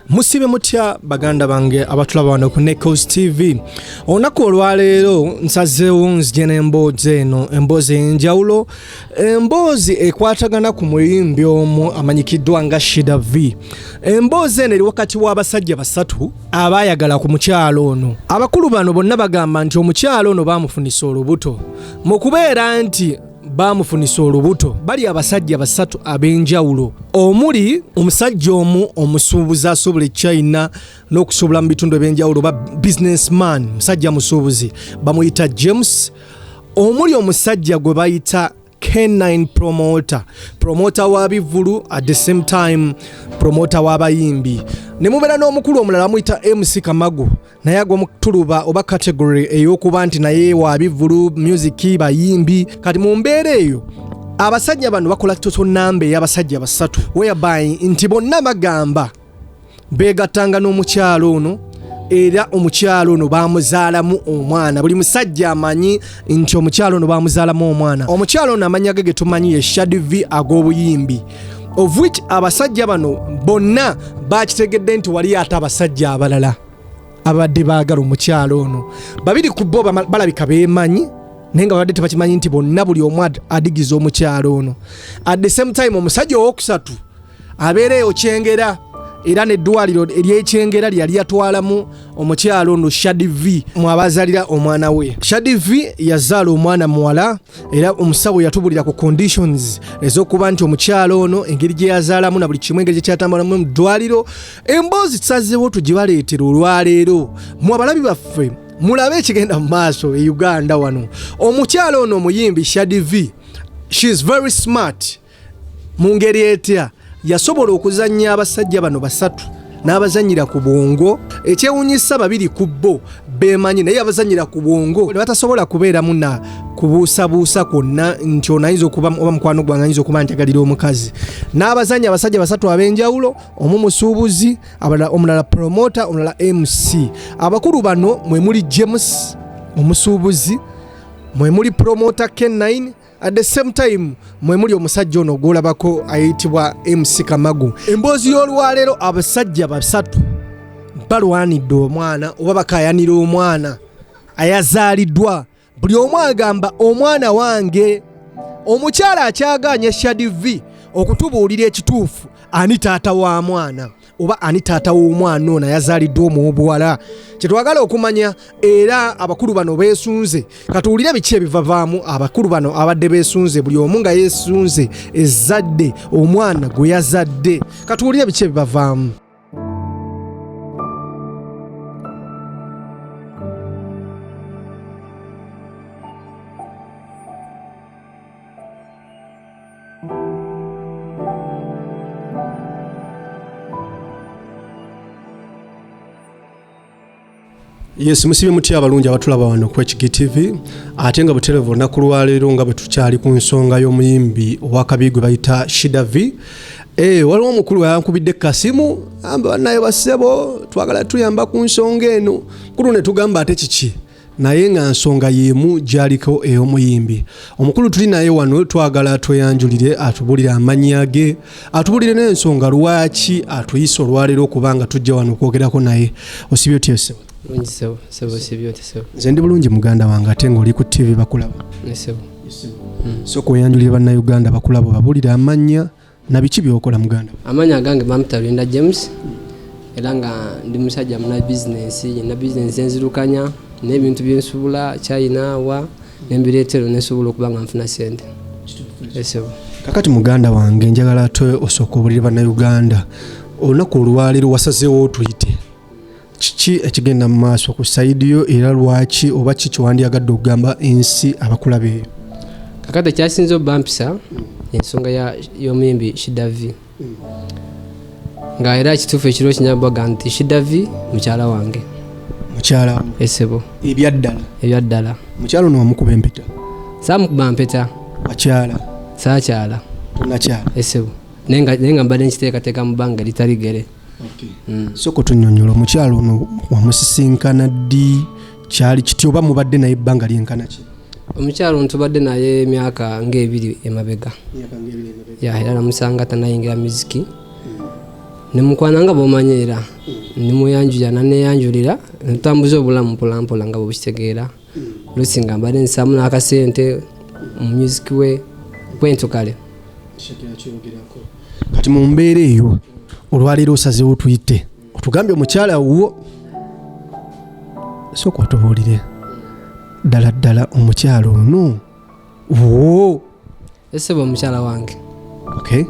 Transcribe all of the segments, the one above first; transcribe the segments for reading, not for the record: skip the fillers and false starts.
Musibe mutya baganda bange abatulaba wano ku Necos TV. Olunaku olwaleero nsazeewo nzije n'emboozi eno, emboozi ey'enjawulo, emboozi ekwatagana ku muyimbi omu amanyikiddwa nga Shida V. Emboozi eno eri wakati w'abasajja basatu abaayagala ku mukyalo ono. Abakulu bano bonna bagamba nti omukyalo ono baamufunisa olubuto. Mu kubeera nti baamufunisa olubuto bali abasajja basatu ab'enjawulo omuli omusajja omu omusuubuzi asuubula e China n'okusuubula mu bitundu eby'enjawulo oba businessman, musajja musuubuzi bamuyita James, omuli omusajja gwe bayita K9 promoter, promoter wa bivvulu at the same time promoter w'abayimbi, ne mubeera n'omukulu omulala bamuyita MC Kamagu, naye agwa mu tuluba oba category ey'okuba nti naye wa bivvulu, music, bayimbi. Kati mu mbeera eyo abasajja bano bakola total number ey'abasajja basatu, whereby nti bonna bagamba beegattanga n'omukyalo ono era omukyalo ono bamuzaalamu omwana. Buli musajja amanyi nti omukyalo ono bamuzaalamu omwana. Omukyalo ono amannya ge getumanyi ye Shadi V ag'obuyimbi, of which abasajja bano bonna bakitegedde nti wali ate abasajja abalala abadde baagala omukyalo ono. Babiri ku bo balabika beemanyi, naye nga babadde tebakimanyi nti bonna buli omu adigiza omukyalo ono. At the same time omusajja owokusatu abeera eyo Kyengera, era n'eddwaliro ery'ekyengera lyali yatwalamu omukyalo ono Shadi V mwabazalira omwana we. Shadi V yazaala omwana muwala, era omusawo yatubulira ku conditions ez'okuba nti omukyalo ono engeri gye yazaalamu na buli kimu engeri gye kyatambulamu mu ddwaliro. Emboozi tusazeewo tugibaleetera olwaleero mu abalabi baffe mulabe ekigenda mu maaso e Uganda wano. Omukyalo ono omuyimbi Shadi V, she is very smart. Mu ngeri etya yasobola okuzannya abasajja bano basatu n'abazannyira ku bwongo? Ekyewuunyisa babiri ku bo beemanyi, naye abazannyira ku bwongo ne batasobola kubeeramu na kubuusabuusa kwonna nti ono ayinza okuba oba mukwano gwange ayinza okuba njagalira omukazi. N'abazannya abasajja basatu ab'enjawulo, omu musuubuzi, omulala promoter, omulala MC. Abakulu bano mwe muli James omusuubuzi, mwe muli promoter K9, at the same time mwe muli omusajja ono gw'olabako ayitibwa MC Kamagu. Emboozi y'olwaleero, abasajja basatu balwanidde omwana oba bakayanira omwana ayazaaliddwa. Buli omu agamba omwana wange. Omukyala akyagaanye Shadi V okutubuulira ekituufu, ani taata wa mwana oba ani taata w'omwana ono ayazaaliddwa omw'obuwala, kyetwagala okumanya. Era abakulu bano beesunze, katuwulire biki ebivavaamu. Abakulu bano abadde beesunze, buli omu nga yeesunze ezzadde omwana gwe yazadde, katuwulire biki ebibavaamu. Yes, musibye mutya abalungi abatulaba wano ku HGTV, ate nga butereevu olunaku lwaleero nga bwe tukyali ku nsonga y'omuyimbi owakabi gwe bayita Shida V. Waliwo omukulu yankubidde kasimu amba bannaye bassebo twagala tuyamba ku nsonga eno. Mukulu ne tugamba ate kiki, naye nga nsonga y'emu gy'aliko ey'omuyimbi. Omukulu tuli naye wano, twagala tweyanjulire, atubulire amannya ge, atubulire n'ensonga lwaki atuyise olwaleero okuba nga tujja wano okwogerako naye. Osibye otya ssebo? Bulungi ssebo, ssebo osibye otya ssebo? Nze ndi bulungi muganda wange, ate ng'oli ku TV bakulaba. Ssebo. Sooka oyanjulire Bannayuganda bakulaba, babulire amannya na biki by'okola muganda. Amannya agange bampita Linda James, era nga ndi musajja muna bizinensi, nina bizinensi enzirukanya n'ebintu byensubula China wa nembireetero nensobola okuba nga nfuna ssente. Ssebo. Kakati muganda wange njagala ate osooka obulire Bannayuganda, olunaku olwaleero wasazeewo otuyite, kiki ekigenda mu maaso ku sayidi yo era lwaki oba ki kyewandyagadde okugamba ensi abakulaba eyo? Kakati ekyasinze obampisa ensonga y'omuyimbi Shida V, nga era ekituufu ekiro kinyabwaga nti Shida V mukyala wange. Mukyala? Esebo. Ebyaddala? Ebyaddala. Mukyala ono wamukuba empeta? Saamukuba mpeta. Wakyala? Saakyala. Tonakyala? Esebo, naye nga mbadde nkiteekateeka mu bbanga eritali gere. Sooka otunnyonnyola, omukyala ono wamusisinkana ddi, kyali kiti oba mubadde naye ebbanga lyenkana ki? Omukyala ono tubadde naye emyaka ng'ebiri emabega, ya, era namusanga tanayingira muziki. Nemukwana nga bw'omanyi era nemuyanjulira naneyanjulira, netutambuza obulamu mpolampola nga bwebukitegeera. Oluusi nga mbadde nsaamu n'akasente mu music we bwentyo kale. Kati mu mbeera eyo olwaleero osazeewo tuyite otugambye omukyala wo, sooka otubuulire ddala ddala omukyala ono wo. Esebo, omukyala wange. Okay,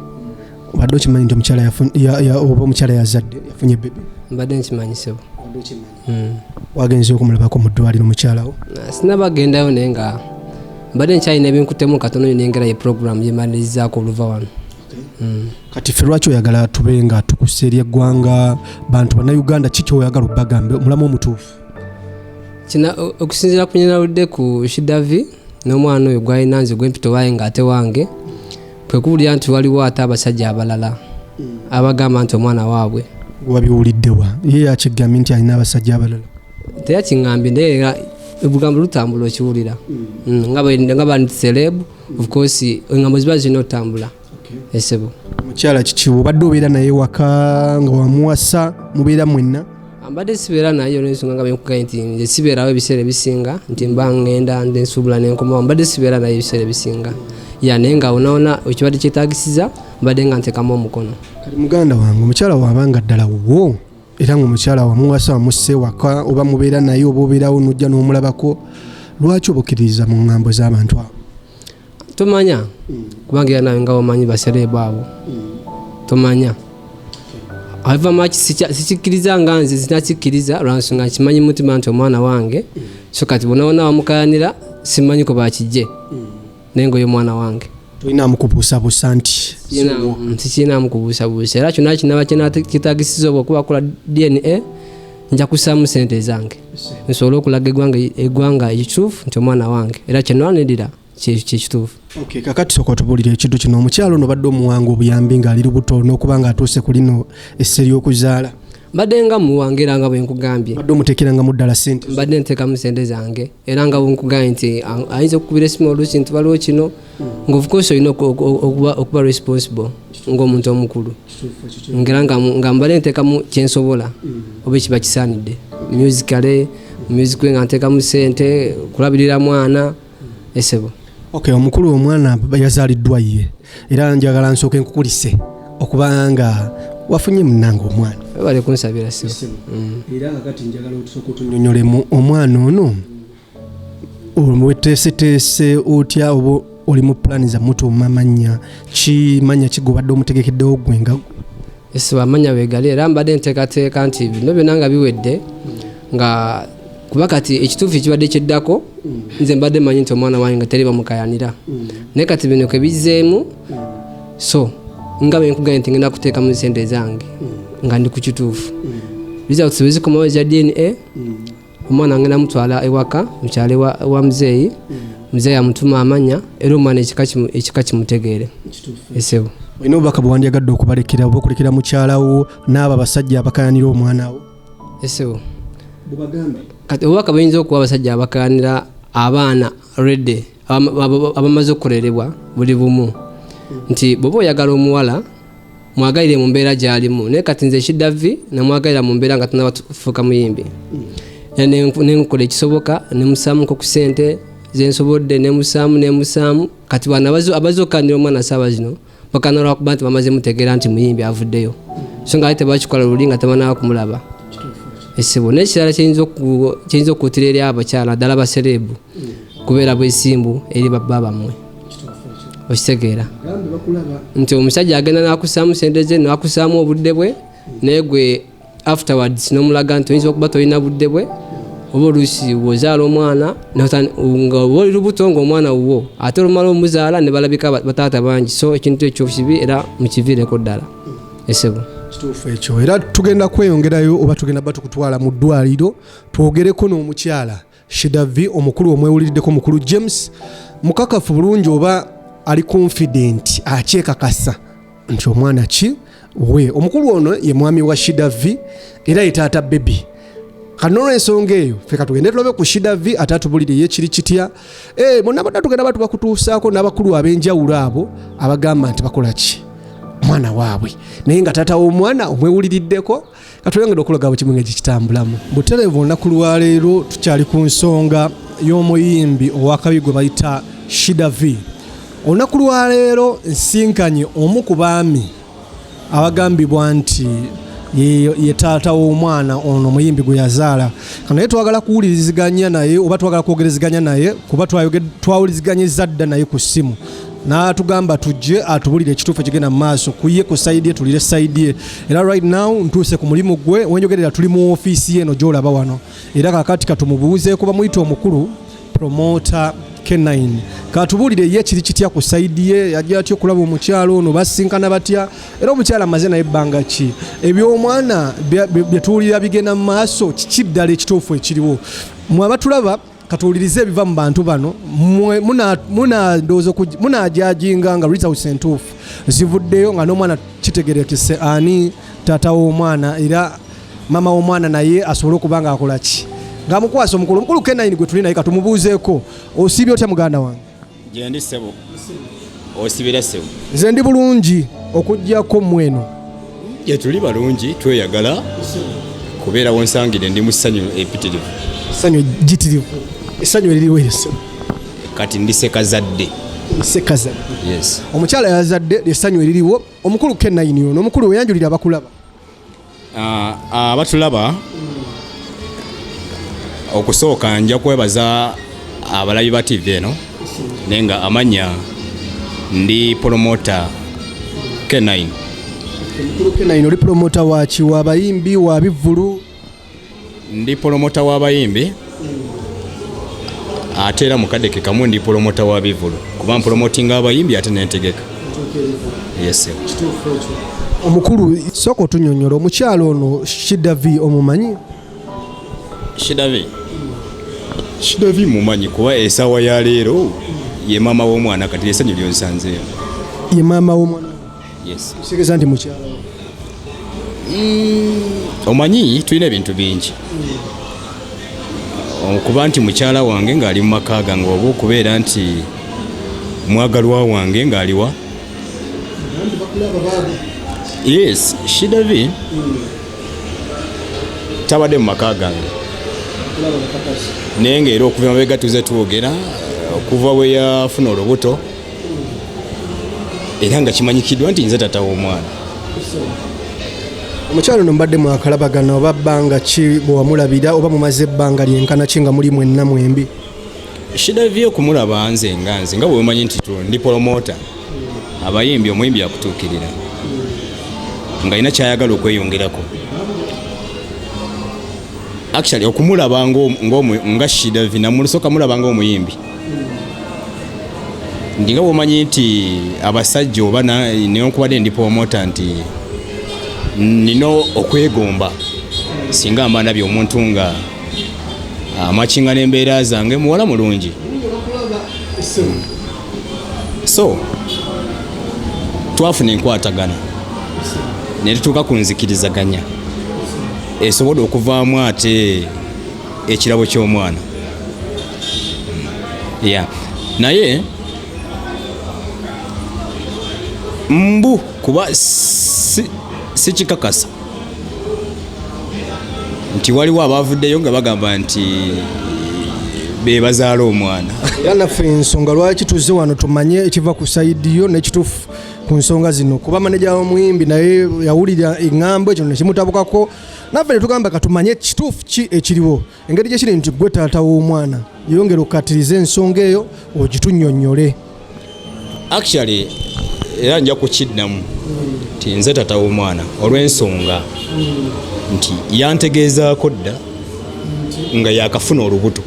obadde okimanyi nti omukyala oba omukyala yazadde, yafunye baby? Mbadde nkimanyi, sebo. Wagenze okumulabako mu ddwaliro mukyala wo? Sinabagendayo, naye nga mbadde nkyalina ebinkutemu katono nyo nengera ye program gyemalirizaako oluva wano. Kati ffe lwaki oyagala tube nga tukusa eri eggwanga, bantu bannayuganda? Ki kyoyagala obagambe omulamu omutuufu? Kina okusinziira ku nyenaludde ku Shidavi n'omwana oyo gwalina, nze gwempita owaye nga ate wange, kwe kuwulira nti waliwo ate abasajja abalala abagamba nti omwana waabwe. Wabiwuliddewa? Ye yakigambye nti alina abasajja abalala? Teyakiŋŋambye, naye era obugambo lutambula okiwulira. Nga bandi celeb, of course engambo ziba zirina otambula, esebo. Omukyala kiki, obadde obeera naye waka nga wamuwasa, mubeera mwenna? Mbadde sibeera naye olwensonga nga bwenkugambye nti nze sibeerawo ebiseera ebisinga, nti mba ngenda nsuubula nenkomawo. Mbadde sibeera naye ebiseera ebisinga ya, naye nga wonawona ekibadde kyetagisiza mbadde nga ntekamu omukono. Kati muganda wange, omukyala wabanga ddala wo, era nga omukyala wamuwasa, wamusse waka, oba mubeera naye, oba obeerawo nojja n'omulabako, lwaki obukkiririza mu ŋŋambo z'abantu abo? Tomanya, kubanga era nawe nga wamanyi ba celeb abo tomanya. However much sikikkiriza nga nze sinakikkiriza lwansonga nkimanyi mutima nti omwana wange. So kati bonawona wamukayanira, simanyi ko bakijje, naye nga oyo mwana wange. Tolinamu kubuusabuusa nti? Sikirinamu kubuusabuusa, era kyonna kinaba kyetagisiza oba okuba kola DNA, nja kussaamu sente zange nsobole okulaga eggwanga ekituufu nti omwana wange, era kyenwanirira kyekituufu. Okay, kakati sooka otubuulire ekintu kino. Omukyala ono obadde omuwanga obuyambi ng'ali lubuto n'okuba ng'atuuse ku lino esse ly'okuzaala? Mbadde nga muwanga, era nga bwe nkugambye. Badde omuteekerangamu ddala sente? Mbadde nteekamu sente zange, era nga bwe nkugambye nti ayinza okukubira esimu oluusi nti waliwo kino, nga of course olina okuba responsible ng'omuntu omukulu, ngera nga mbadde nteekamu kyensobola oba ekiba kisaanidde musically, music we nga nteekamu sente kulabirira mwana, esebo. Okay, omukulu, omwana yazaaliddwa ye, era njagala nsooke nkukulise okubanga wafunye munnange omwana. Bale kunsabira, sebo. Era kakati njagala otusooka otunyonyolemu omwana ono weteeseteese otya, oba oli mu pulaani za mutuuma mannya ki, mannya ki gobadde omutegekeddewo gwe nga gwe? Esebo, amanya wegali, era mbadde nteekateeka nti bino byonna nga biwedde, nga kuba kati ekituufu ekibadde kyeddako, nze mbadde manyi nti omwana wange nga teri bamukayanira, naye kati bino kebizzeemu. So nga bwe nkugambye nti ngenda kuteekamu sente zange nga ndi ku kituufu, results bwe zikomawo eza DNA, omwana ngenda mutwala ewaka mukyalo ewa muzeeyi, muzeeyi amutuma amanya, era omwana ekika kimutegeere, esebo. Olina obubaka bwe wandyagadde okubalekera oba okulekera mukyalawo n'abo abasajja abakayanira omwana wo? Esebo. Bubagambe. Kati obubaka buyinza okuwa abasajja abakayanira abaana already abamaze okukolerebwa buli bumu, nti bw'oba oyagala omuwala, mwagalire mu mbeera gy'alimu. Naye kati nze Shidavi namwagalira mu mbeera nga tanaba tufuuka muyimbi. Era nenkola ekisoboka, nemusaamuko ku sente zensobodde, nemusaamu nemusaamu. Kati bano abazze okukanira omwana saawa zino bakana lwakuba nti bamaze mutegeera nti muyimbi avuddeyo, so nga ate tebakikola luli nga tebanaba kumulaba, esebo. N'ekirala kiyinza okukuutira eri abakyala, naddala ba celeb, kubeera bwesimbu eri babba bammwe. Okitegeera nti omusajja agenda n'akusaamu sente ze, n'akusaamu obudde bwe, naye gwe afterwards n'omulaga nti oyinza okuba tolina budde bwe, oba oluusi bw'ozaala omwana nga oba oli lubuto ng'omwana wuwo, ate olumala omuzaala ne balabika bataata bangi. So ekintu ekyo kibi, era mukiviireko ddala, esebo. Kituufu ekyo. Era tugenda kweyongerayo oba tugenda ba tukutwala mu ddwaliro twogereko n'omukyala Shidavi. Omukulu omwewuliriddeko, mukulu James mukakafu bulungi oba ali confident, akyekakasa nti omwana ki we. Omukulu ono ye mwami wa Shidavi era ye taata baby. Kati n'olwensonga eyo ffe katugende tulabe ku Shidavi ate atubulire ye kiri kitya. Eh, bonna bonna tugenda ba tubakutuusaako n'abakulu ab'enjawulo abo abagamba nti bakola ki. Mwana waabwe, naye nga taata w'omwana omwewuliriddeko. Katweyongere okulaga bwe kimu nga gikitambulamu butereevu. Olunaku lwaleero tukyali ku nsonga y'omuyimbi owakabi gwe bayita Shida V. Olunaku lwaleero nsinkanye omu ku baami abagambibwa nti ye taata w'omwana ono omuyimbi gwe yazaala. Naye twagala kuwuliriziganya naye oba twagala kwogerezeganya naye, kuba twawuliziganyiza dda naye ku ssimu n'atugamba tujje atubulire ekituufu ekigenda mu maaso ku ye, ku side ye, tulire side ye. Era right now ntuuse ku mulimu gwe wenjogerera, tuli mu ofiisi ye eno gy'olaba wano. Era kakati katumubuuzeeko, bamuyita omukulu Promota K9, katubuulire ye kiri kitya ku side ye, yajja atya okulaba omukyalo ono, basinkana batya, era omukyala amaze naye ebbanga ki, eby'omwana bye tuwulira bigenda mu maaso, kiki ddala ekituufu ekiriwo. Mwe abatulaba, katuwulirize ebiva mu bantu bano. Mmwe munandowooza munajajinga nga results entuufu zivuddeyo, nga n'omwana kitegerekese ani taata w'omwana, era maama w'omwana naye asobole okuba nga akola ki ng'amukwasa omukulu. Omukulu K9 gwe tuli naye, katumubuuzeeko. Osiibye otya, muganda wange? Gyendi ssebo, osibira ssebo? Nze ndi bulungi, okugyako mweno. Gyetuli balungi, tweyagala kubeera wonsangire, ndi mu ssanyu empitirivu. Essanyu gitirivu, essanyu eririwo eryo? Kati ndi sekazadde. Sekazadde? Yes. Omukyala yazadde, essanyu eririwo. Omukulu K9 ono, omukulu weyanjulira abakulaba. Ah, abatulaba, okusooka nja kwebaza abalabi ba TV eno, naye nga amanya ndi Promota K9. Omukulu K9, oli promota waki? Wabayimbi, wa bivvulu? Ndi promota w'abayimbi, ate era mukadde ke kamu ndi promota wa bivvulu, kuba mpromotinga abayimbi ate nentegeka. Yes. Omukulu, sooka otunyonyola omukyalo ono Shida V, omumanyi? Shida V, Shida V mumanyi, kuba esaawa ya leero ye maama w'omwana. Kati essanyu lyonsanzeeyo. Ye maama w'omwana? Yes. Kitegeeza nti mukyala we? Omanyi tulina ebintu bingi, okuba nti mukyala wange ng'ali mu maka gange, oba okubeera nti mwagalwa wange ng'aliwa. Yes, Shida V tabadde mu maka gange, naye ngaera okuva mabega tuze twogera okuva bwe yafuna olubuto, era nga kimanyikiddwa nti nze tata w'omwana. Omukyalo ono mbadde mwakalabagana oba bbanga ki bwe wamulabira, oba mumaze ebbanga lyenkana ki nga muli mwenna mwembi? Shida V okumulaba nze nga nze, nga bwemanyi nti ndi promota abayimbi, omuyimbi akutuukirira nga alina kyayagala okweyongerako. Actually okumulaba nga Shida V, namulusooka mulaba ngaomuyimbi, ndi nga bwomanyi nti abasajja oba newankubadde ndi promota nti nina okwegomba singa mba ndabye omuntu nga amakinga n'embeera zange, muwala mulungi. So twafuna enkwatagana ne tutuuka ku nzikirizaganya esobodde okuvaamu ate ekirabo ky'omwana ya. Naye mbu kuba sikikakasa nti waliwo abavuddeyo nga bagamba nti be bazaala omwana. Era naffe ensonga lwaki tuzze wano, tumanye ekiva ku side yo n'ekituufu ku nsonga zino, kuba maneja w'omuyimbi naye yawulira eŋŋambo ekyo nekimutabukako, naffe ne tugamba katumanye kituufu ki ekiriwo. Engeri gyekiri nti gwe taata w'omwana, yongera okukatiriza ensonga eyo ogitunnyonnyole. Actually era nja kukiddamu nti nze tata w'omwana, olw'ensonga nti yantegeezaako dda nga yakafuna olubuto,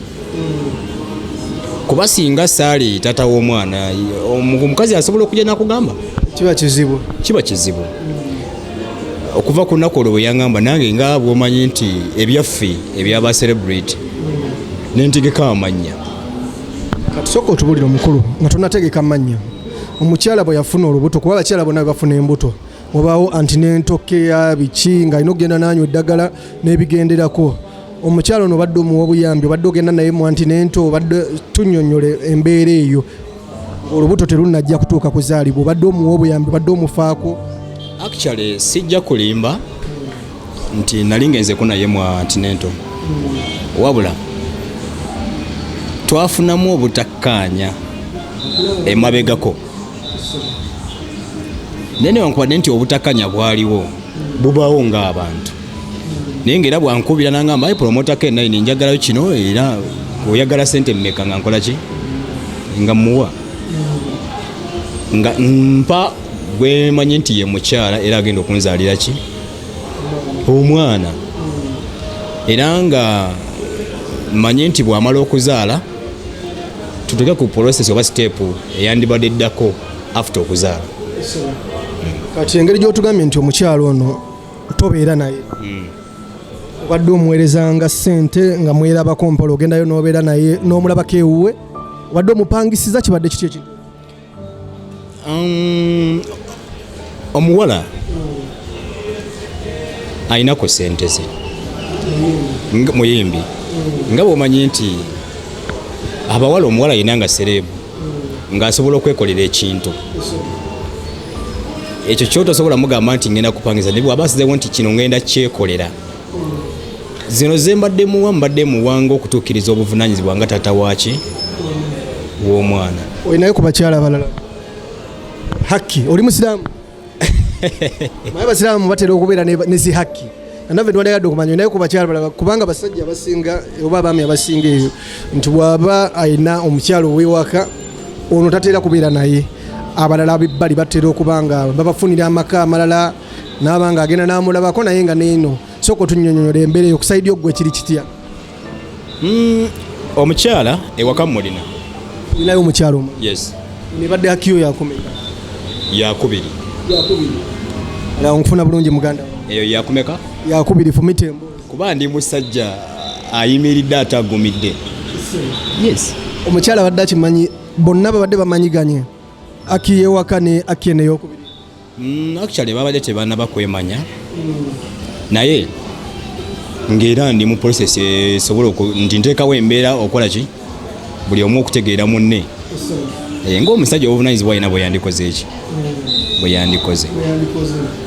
kuba singa saali tata w'omwana, omukazi asobola okujja nakugamba? Kiba kizibu. Kiba kizibu. Okuva ku lunaku olwo bwe yaŋŋamba, nange nga bw'omanyi nti ebyaffe ebyaba celebrity, nentegeka amannya. Kati sooka otubulire omukulu, nga tonategeka mannya, omukyala bwe yafuna olubuto, kuba abakyala bonna bwe bafuna embuto wabaawo antenatal care, biki, ng'alina okugenda n'anywa eddagala n'ebigenderako. Omukyala ono obadde omuwa obuyambi, obadde ogenda naye mu antenatal, obadde tunnyonnyole embeera eyo olubuto terunnajja kutuuka kuzaalibwa, obadde omuwa obuyambi, obadde omufaako? Actually sijja kulimba nti nali ngenzeko naye mu antenatal, wabula twafunamu obutakkaanya emabegako, naye newankubadde nti obutakkaanya bwaliwo, bubaawo ng'abantu, naye ngaera bwankubira nangamba, "Ayi promoter K9, njagalayo kino, era oyagala sente mmeka?" Nga nkola ki? Nga muwa, nga mpa gwemanyi nti ye mukyala era agenda okunzaalira ki? Omwana. Era nga manye nti bwamala okuzaala tutuke ku process oba step eyandibadde eddako after okuzaala. Kati engeri gyotugambye nti omukyalo ono tobeera naye, obadde omuweerezanga ssente nga mwerabako mpola, ogendayo n'obeera naye n'omulabako ewuwe, obadde omupangisiza, kibadde kiti ekintu? Omuwala alina ku sente ze. Muyimbi, nga bwomanyi nti abawala, omuwala alina nga celeb ng'asobola okwekolera ekintu ekyo kyotosobola mugamba nti ngenda kupangisa, naye bw'aba asizewo nti kino ngenda kyekolera, zino ze mbadde muwa, mbadde muwanga okutuukiriza obuvunanyizibwa nga taata waaki w'omwana. Olinayo ku bakyala abalala? Haki, oli musiraamu? Naye abasiraamu batera okubeera ne zi haki. Naffe twandyagadde okumanya olinayo ku bakyala abalala, kubanga abasajja abasinga oba abaami abasinga eyo nti bw'aba alina omukyala ow'ewaka ono tatera kubeera naye, abalala abebbali batera okuba nga babafunira amaka amalala, naaba nga agenda n'amulabako, naye nga neeno sooka otunyonyola embeera eyo ku side oggwe kiri kitya? Omukyala ewaka mulina. Olinayo omukyala omulala? Yes. Nebadde hakiyo yakumeka? Yakubiri. Yakubiri. Ala nkufuna bulungi, muganda wange. Eyo yakumeka? Yakubiri, fumita emboozi. Kuba ndi musajja ayimiridde ate agumidde, yes. Omukyala abadde akimanyi? Bonna babadde bamanyiganye, aki yewaka ne aki eno eyokubiri? Actually babadde tebanaba kwemanya, naye ng'era ndi mu process esobola nti nteekawo embeera okola ki, buli omu okutegeera munne. Ng'omusajja obuvunanyizibwa alina bwe yandikoze eki, bwe yandikoze,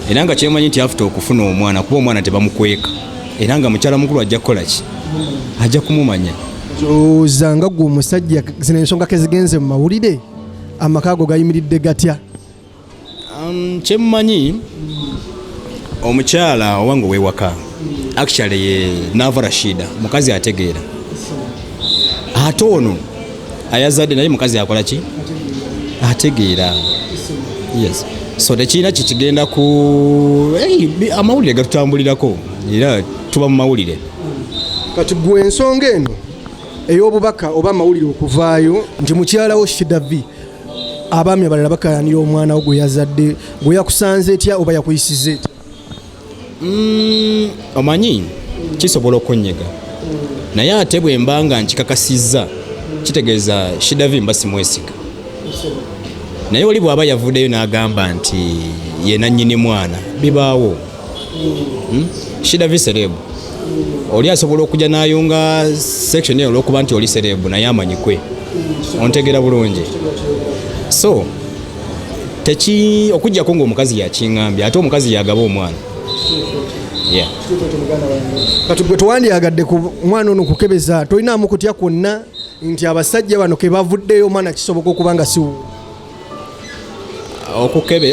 era nga kyemanyi nti after okufuna omwana, kuba omwana tebamukweka, era nga mukyala mukulu ajja kukola ki? Ajja kumumanya. Olowooza nga gwe omusajja, zino ensonga kezigenze mu mawulire, amaka ago gayimiridde gatya? Kyemmanyi omukyala owange owewaka actually ye Nava Rashida, mukazi ategeera, ate ono ayazadde naye mukazi akola ki? Ategeera, yes. So tekirina kikigenda ku hey, amawulire gatutambulirako era tuba mu mawulire. Kati gwe ensonga eno ey'obubaka oba amawulire okuvaayo nti mukyala wo Shida V, abaami abalala bakayanira omwana wo gwe yazadde, gwe yakusanze etya oba yakuyisiza etya? Omanyi kisobola okunyega, naye ate bwe mba nga nkikakasizza kitegeeza Shida V mba simwesiga. Naye oli bw'aba yavuddeyo n'agamba nti ye nannyini mwana, bibaawo. Shida V celeb, oli asobola okujja n'ayunga section eyo olw'okuba nti oli celeb naye amanyikwe, ontegeera bulungi. So teki okujjako ng'omukazi yakiŋŋambye, ate omukazi yagaba omwana, yeah. Kati gwe tewandyagadde ku mwana ono kukebeza? Tolinaamu kutya kwonna nti abasajja bano ke bavuddeyo omwana kisoboka okuba nga siwu?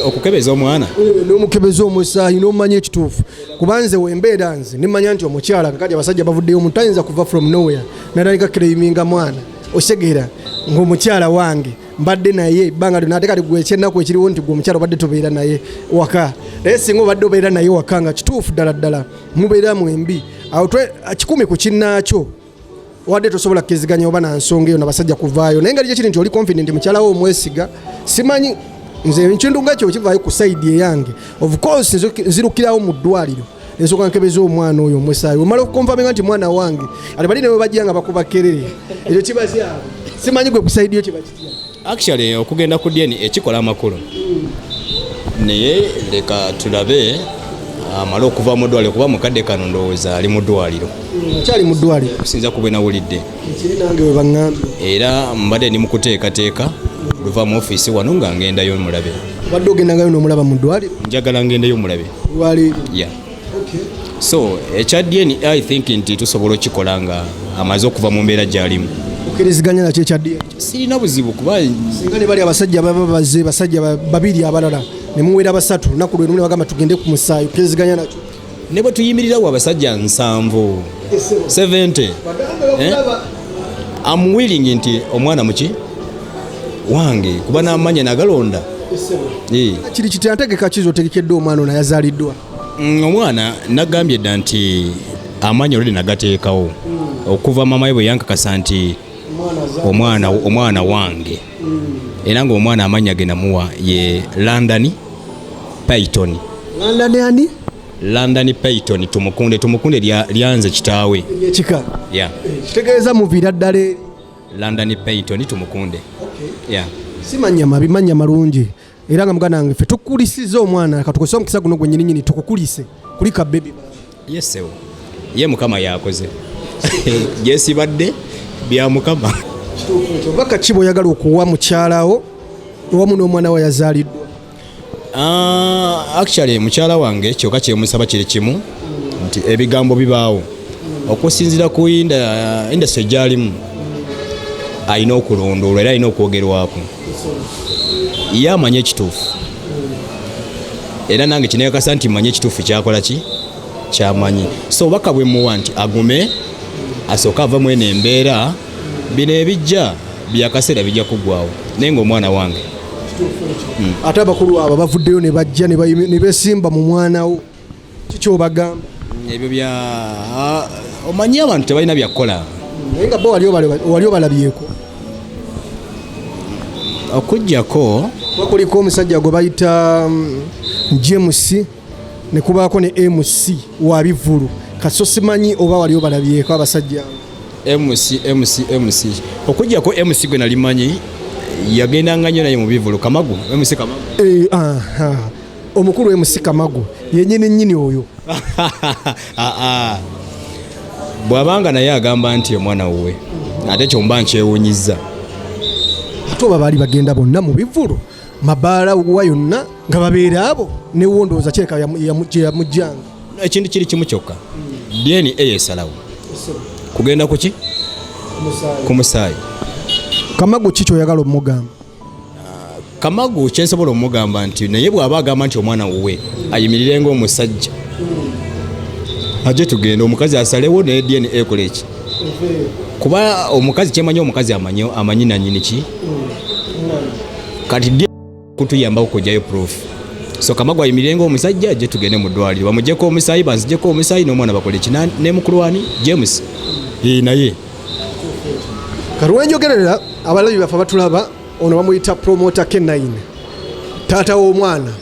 Okukebeza omwana? N'omukebeza omusaayi n'omanya ekituufu, kuba nze wembeera nze nemanya nti omukyala kakati abasajja bavuddeyo, omuntu tayinza kuva from nowhere natandika claiminga mwana, osegeera ng'omukyala wange mbadde naye ebbanga lyonna. Ate kati gwe ekyennaku ekiriwo nti gwe omukyala obadde tobeera naye waka, naye singa obadde obeera naye waka nga kituufu ddala ddala mubeera mwembi awo 100 ku kinnaakyo, wadde tosobola kukkiriziganya oba na nsonga eyo nabasajja kuvaayo, naye nga gyekiri nti oli confident mukyala wo omwesiga. Simanyi nze ekintu nga kyo kivaayo ku side eyange, of course nzirukirawo mu ddwaliro ensooka nkebeza omwana oyo omusaayi, omala okuconfirminga nti mwana wange, ate bali newe bajja nga bakuba kerere, ekyo kiba kyabwe. Simanyi gwe ku side yo kiba kitya? Actually okugenda ku DNA ekikola amakulu, naye leka tulabe amale okuva mu ddwaliro, kuba mukadde kano ndowooza ali mu ddwaliro. Akyali mu ddwaliro? Okusinza ku bwe nawulidde. Ekiri nange we baŋŋambye. Era mbadde ndi mu kuteekateeka luva mu ofiisi wano nga ngendayo mulabe. Obadde ogendangayo n'omulaba mu ddwaliro? Njagala ngendeyo mulabe. Lwaleero? Yeah. So ekya DNA, I think nti tusobola okukikola nga amaze okuva mu mbeera gy'alimu. Okkiriziganya nakyo ekya DNA? Sirina buzibu kuba Singa ne bali abasajja baba baze, basajja babiri abalala ne muwera basatu, lunaku lwe lumu ne bagamba tugende ku musaayi, okkiriziganya nakyo? Ne bwe tuyimirirawo abasajja 70, 70, eh? I'm willing nti omwana muki wange kuba n'amanya nagalonda. Eh. Kiri kitya, ntegeka ki zotegekedde omwana ono ayazaaliddwa? Omwana nagambye dda nti amanya olwedde nagateekawo okuva mama we bwe yankakasa nti omwana wange, era ng'omwana amannya ge namuwa ye London Python. London ani? London Python Tumukunde. Tumukunde lyanze kitaawe. Ekika? Yeah. Kitegeeza muviira ddala eri London Python Tumukunde. Yeah. Si mannya mabi, mannya malungi. Era nga muganda wange, ffe tukulisiza omwana, katukozesa omukisa guno gwennyininyini tukukulise kulika baby. Yesewo ye Mukama yakoze gyesibadde bya Mukama. Obubaka ki bw'oyagala okuwa mukyalawo wamu n'omwana we yazaaliddwa? Actually mukyala wange kyokka kyemusaba kiri kimu nti ebigambo bibaawo okusinziira ku industry gyalimu, alina okulondoolwa era alina okwogerwako, ye amanye ekituufu, era nange kinekakasa nti manye ekituufu kyakola ki kyamanyi. So obubaka bwe muwa nti agume, asooke ava mu eno embeera, bino ebijja byakaseera, bijja kuggwawo, naye ngaomwana wange. Ate abakulu abo bavuddeyo ne bajja ne beesimba mu mwana wo, kikyobagamba? Ebyo bya omanyi abantu tebalina byakukola. Naye nga bo wali obalabyeko? Okugjako Kuba kuliko omusajja gwe bayita James, ne kubaako ne MC wa bivulu, kaso simanyi oba wali obalabyeko abasajja abo. MC, MC, MC, okugjako MC gwe nali manyi yagendanga nnyo naye mu bivulu, Kamagu, MC Kamagu. Eh, aha. Omukulu MC Kamagu yenyini nnyini oyo. Ah, ah. Bw'abanga naye agamba nti omwana wuwe, ate kyomba nkyewunyizza. Ate oba baali bagenda bonna mu bivulu, mabaala wa yonna nga babeera abo, newo ndowooza kireka gye yamuggyanga. Ekintu kiri kimu kyokka, DNA esalawo kugenda kuki ku musaayi. Kamagu ki kyoyagala omugamba? Kamagu kyensobola omugamba nti naye bw'aba agamba nti omwana wuwe, ayimirire ng'omusajja, aje tugenda omukazi asalewo, naye DNA ekola eki, kuba omukazi kyemanyi omukazi amanyi nanyini ki. Kati DNA kutuyambako kujjayo proof. So Kamagu ayimirire ng'omusajja, aje tugende mu ddwaliro bamugyeko omusaayi, banzigyeko omusaayi n'omwana bakole ki. Ne mukulu wani James. Eh, naye Kati wenjogerera, abalabi baffe batulaba, ono bamuyita Promoter K9, taata w'omwana.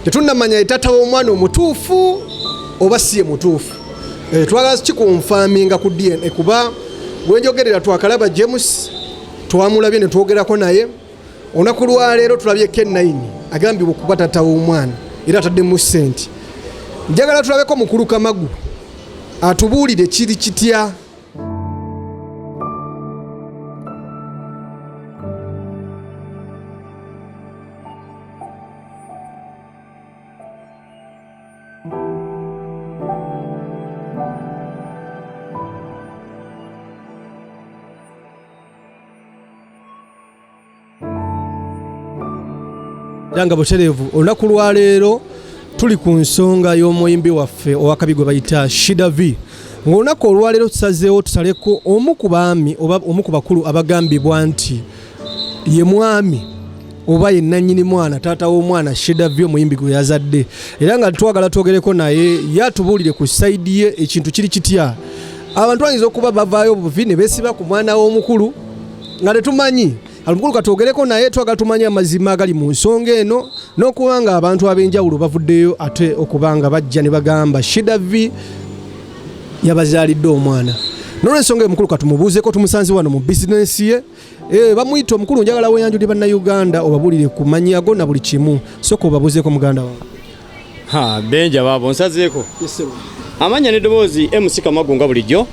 Tetunnamanya ye taata w'omwana omutuufu oba si ye mutuufu. Eh, twagala kiconfirminga ku DNA, kuba wenjogerera twakalaba James, twamulabye ne twogerako naye. Olunaku lwaleero tulabye K9 agambibwa okuba taata w'omwana era ataddemu ssente. Njagala tulabeko mukulu Kamagu atubuulire kiri kitya. Era nga butereevu, olunaku lwaleero tuli ku nsonga y'omuyimbi waffe owakabi gwe bayita Shida V, ng'olunaku olwaleero tusazeewo tusaleko omu ku baami oba omu ku bakulu abagambibwa nti ye mwami oba ye nannyini mwana, taata w'omwana Shida V omuyimbi gwe yazadde, era nga twagala twogereko naye ye atubuulire ku side ye ekintu kiri kitya. Abantu bayinza okuba bavaayo buvi ne beesiba ku mwana w'omukulu nga tetumanyi. Omukulu katwogereko naye, twagala tumanye amazima agali mu nsonga eno, n'okuba nga abantu ab'enjawulo bavuddeyo ate okuba nga bajja ne bagamba Shida V yabazaalidde omwana. N'olwensonga eyo omukulu katumubuuzeeko, tumusanze wano mu bizinensi ye. Bamuyita omukulu, njagala weeyanjulire Bannayuganda, obabuulire ku mannya go na buli kimu. Sooka obabuuzeeko, muganda wange. Ha, Benja baabo nsazeeko amannya n'eddoboozi, MC Kamagu nga bulijjo.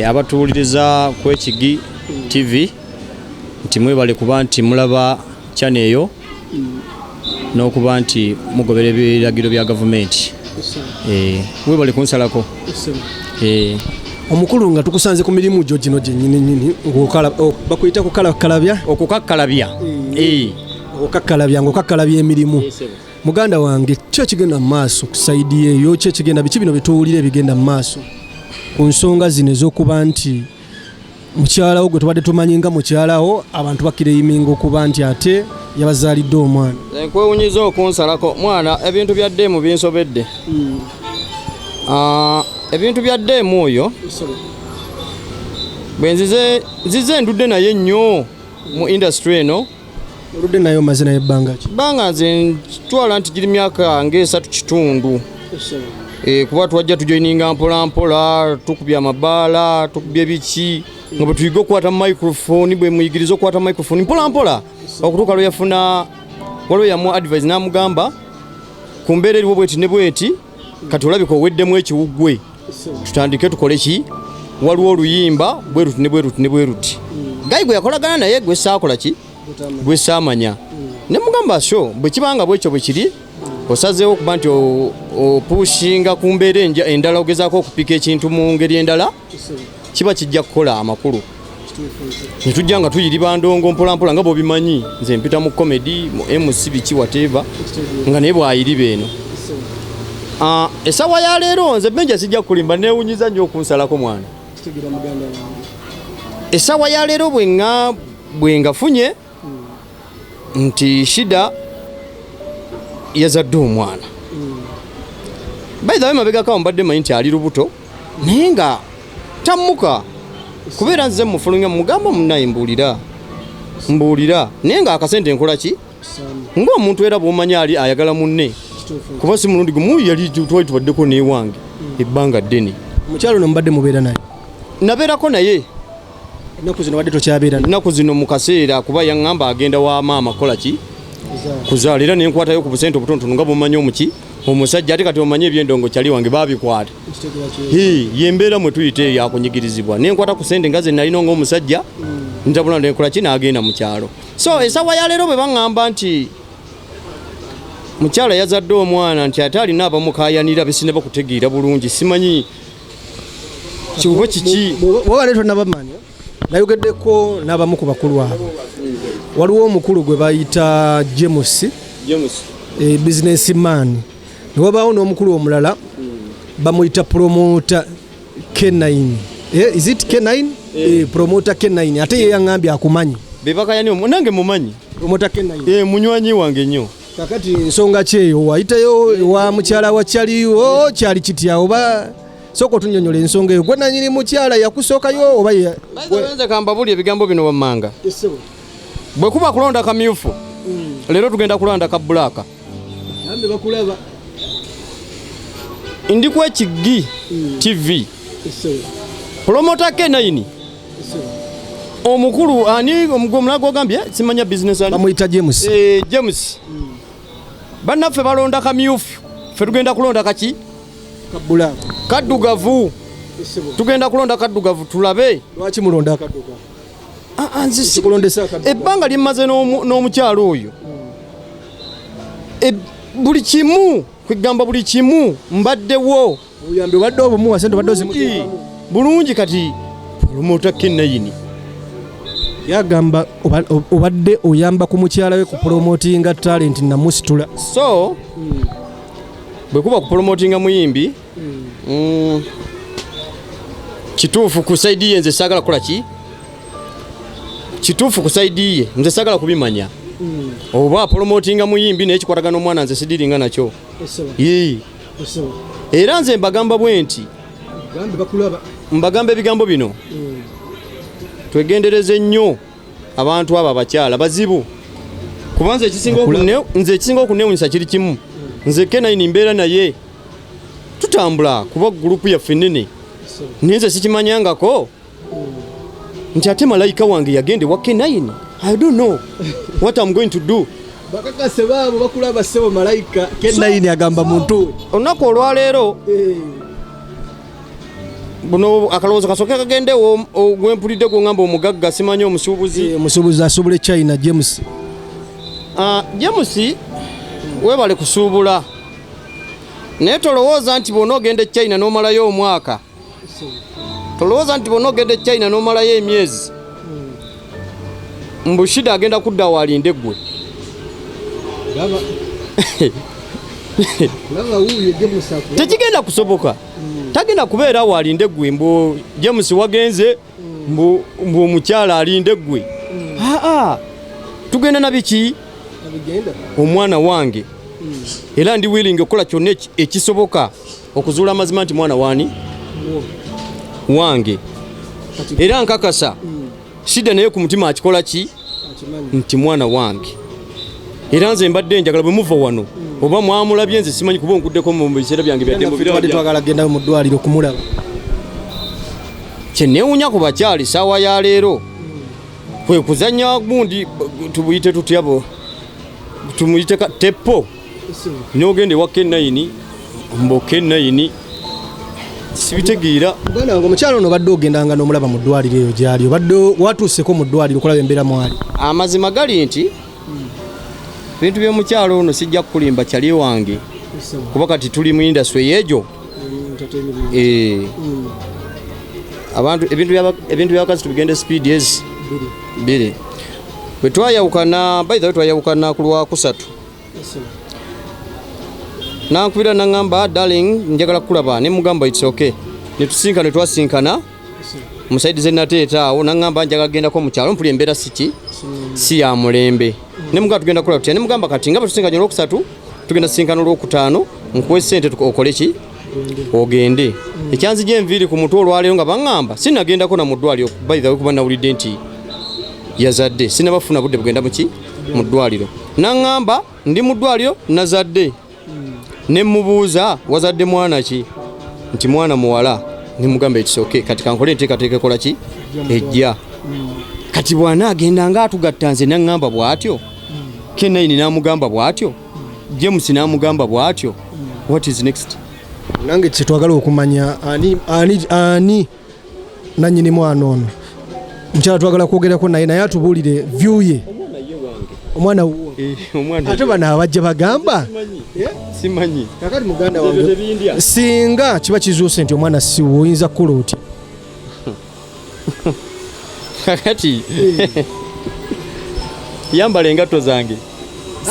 Abatuwuliriza ku Ekigi TV, nti mwebale kuba nti mulaba channel eyo. N'okuba nti mugobera ebiragiro bya gavumenti. Webale kunsalako. Omukulu, nga tukusanze ku mirimu gyo gino gyennyini nnyini, bakuyita kukalakalabya? Okukakkalabya. Okakkalabya, ng'okakkalabya emirimu. Muganda wange, ki ekigenda mu maaso ku side eyo? Ki ekigenda, biki bino byetuwulira ebigenda mu maaso ku nsonga zino ez'okuba nti mukyalawo gwe tubadde tumanyi nga mukyalawo, abantu baclaiminga okuba nti ate yabazaalidde omwana? Nkwewunyiza okunsalako, mwana. Ebintu bya ddeemu binsobedde. Ebintu bya ddeemu oyo bwe nzize ndudde naye nnyo mu industry eno. Oludde naye, omaze naye ebbanga ki? Bbanga nze ntwala nti giri myaka ng'esatu kitundu. Kuba twajja tujoininga mpola mpola, tukubye amabaala, tukubye biki, nga bwe tuyiga okukwata microphone, bwe muyigiriza okukwata microphone mpola mpola, okutuuka lwe yafuna, waliwo yamu advice n'amugamba ku mbeera eriwo bweti ne bweti, kati olabika oweddemu ekiwuggwe, tutandike tukole ki, waliwo oluyimba bwe ruti ne bwe ruti ne bwe ruti. Guy gwe yakolagana naye gwe saakola ki, gwe saamanya, ne mugamba, so bwe kibanga bwekyo bwe kiri, osazeewo okuba nti opushinga ku mbeera endala, ogezaako okupika ekintu mu ngeri endala, kiba kijja kukola amakulu. Netujja nga tuyiriba ndongo mpolampola, nga bwobimanyi nze mpita mu comedy, mu MC, biki, whatever, nga naye bwayiriba eno. Essaawa ya leero, nze Benja sijja kulimba, neewunyiza nnyo okunsalako, mwana. Essaawa ya leero bwenga bwengafunye nti Shida yazadde omwana, by the way, mabegako awo mbadde manyi nti ali lubuto, naye nga tammuka kubeera nze mufulumya mugamba, munaye mbuulira, mbuulira, naye nga akasente nkola ki ng'omuntu era bw'omanyi ali ayagala munne, kuba si mulundi gumu yali twali tubaddeko n'ewange ebbanga ddene. Omukyalo ono mubadde mubeera naye? Nabeerako naye. Ennaku zino badde tokyabeera naye? Ennaku zino mu kaseera, kuba yaŋŋamba agenda wa maama kukola ki, kuzaala, era nenkwatayo ku busente obutonotono nga bwomanyi omuki omusajja, ate kati omanyi ebyendongo kyali wange babikwata. Ye mbeera mwe tuyita eyo yakunyigirizibwa, nenkwata ku sente nga ze nalina ng'omusajja, ntabula nenkola ki, n'agenda mu kyalo. So essaawa ya leero bwe baŋŋamba nti mukyala yazadde omwana, nti ate alina abamukayanira, besinaba kutegeera bulungi, simanyi kibuba kiki. Bwoba leero tonabamanya, nayogeddeko n'abamu ku bakulu abo. Waliwo omukulu gwe bayita James, James. Business man, newabaawo n'omukulu omulala bamuyita Promoter K9. Is it K9? Promoter K9 ate ye yaŋŋambye akumanyi. Bebakayani nange mumanyi. Promoter K9. Munywanyi wange nnyo. Kakati nsonga ki eyo? Wayitayo wa mukyala wa kyaliwo, kyali kitya? Oba sooka otunyonyola ensonga eyo, gwe nanyini mukyala yakusookayo oba Nze kambabuli ebigambo bino wammanga: bwe kuba kulonda kamyufu, leero tugenda kulonda ka black. Gambe bakulaba. Ndi ku Ekigi TV. Promoter K9, omukulu ani omulala gwogambye, simanya business ani? Bamuyita James. James, bannaffe balonda kamyufu, ffe tugenda kulonda kaki? Ka black. Kaddugavu. Tugenda kulonda kaddugavu, tulabe. Lwaki mulonda akaddugavu? Ah, ah, nze Kikulondesa akaddugavu? Ebbanga lyemmaze n'omukyalo oyo, buli kimu, kwegamba buli kimu mbaddewo. Obuyambi obadde obumuwa, sente obadde Bulungi, ozimuteekamu? Bulungi. Kati Promoter K9 Yagamba obadde oyamba ku mukyala we ku promotinga talent namusitula. So bwe kuba kupromotinga muyimbi, kituufu ku side ye nze saagala kukola ki, kituufu ku side ye nze saagala kubimanya oba promotinga muyimbi, naye kikwatagana omwana nze sidiringa nakyo. Yee. Era nze mbagamba bwe nti, Gambe bakulaba. Mbagamba ebigambo bino: twegendereze nnyo abantu abo, abakyala bazibu, kuba nze ekisinga nze ekisinga okunewunyisa kiri kimu: nze K9 mbeera naye, tutambula, kuba group yaffe nene, naye nze sikimanyangako nti ate malayika wange yagenda ewa K9. I don't know what I'm going to do. Bakakase baabo bakulaba, ssebo. Malayika K9 agamba muntu we. Olunaku olwaleero buno akalowoozo kasooke kagendewo gwempulidde gwoŋŋamba omugagga, simanyi omusuubuzi. Omusuubuzi asuubula e China, James. Ah, James. Webale kusuubula, naye tolowooza nti bw'ona ogenda e China n'omalayo omwaka, tolowooza nti bw'ona ogenda e China n'omalayo emyezi, mbu Shida agenda kudda walinde ggwe. Tekigenda kusoboka. Tagenda kubeera walinde ggwe mbu James wagenze, mbu omukyala alinde ggwe. Aa, tugenda na biki? Omwana wange. Era ndi willing okukola kyonna ekisoboka okuzuula amazima nti mwana wani wange. Era nkakasa Shida naye ku mutima akikola ki nti mwana wange. Era nze mbadde njagala bwe muva wano oba mwamulabye, nze simanyi kuba onguddeko mu biseera byange byadde mu biro. Twagala gendayo mu ddwaliro kumulaba. Kye neewuunya ku bakyali saawa ya leero kwe kuzannya gundi, tubuyite tutya, bo tumuyite teppo, n'ogenda ewa K9, mbu K9 sibitegeera. Muganda wange, omukyala ono obadde ogendanga n'omulaba mu ddwaliro eyo gy'ali, obadde watuuseko mu ddwaliro okulaba embeera mwali? Amazima gali nti ebintu by'omukyalo ono sijja kukulimba, kyali wange, kuba kati tuli mu industry y'egyo. Abantu ebintu by'abakazi tubigende speed ezi bbiri. Bwe twayawukana, by the way, twayawukana ku Lwakusatu. Nankubira naŋŋamba, "Darling, njagala kukulaba." Ne mugamba, "It's okay." Ne tusinkana, ne twasinkana mu side ze nateeta awo. Naŋŋamba, "Njagala kugendako mu kyalo, mpuli embeera siki si ya mulembe." Ne mugamba, "Tugenda kukola tutya?" Ne mugamba, "Kati nga bwe tusinkanye Olwokusatu, tugenda sinkana Olwokutaano, nkuwe sente okole ki, ogende." Ekyanzija enviiri ku mutwe olwaleero nga baŋŋamba sinagendako na mu ddwaliro, by the way, kuba nawulidde nti yazadde, sinabafuna budde bugenda muki mu ddwaliro. Naŋŋamba, "Ndi mu ddwaliro, nazadde." Ne mubuuza, "Wazadde mwana ki?" Nti, "Mwana muwala." Ne mugamba, "Ekisooke kati kankole enteekateeka ekola ki ejja." Kati bw'anaagenda nga atugatta, nze naŋŋamba bw'atyo, K9 n'amugamba bw'atyo, James n'amugamba bw'atyo, what is next? Nange kyetwagala okumanya, ani, ani, ani nanyini mwana ono? Mukyala twagala kwogerako naye, naye atubuulire view ye. Omwana wuwo? Omwana. Ate bano abajja bagamba? Simanyi. Kakati muganda Ebyo wange, tebindya. singa kiba kizuuse nti omwana si wuwo, oyinza kukola otya? Kakati yambala engatto zange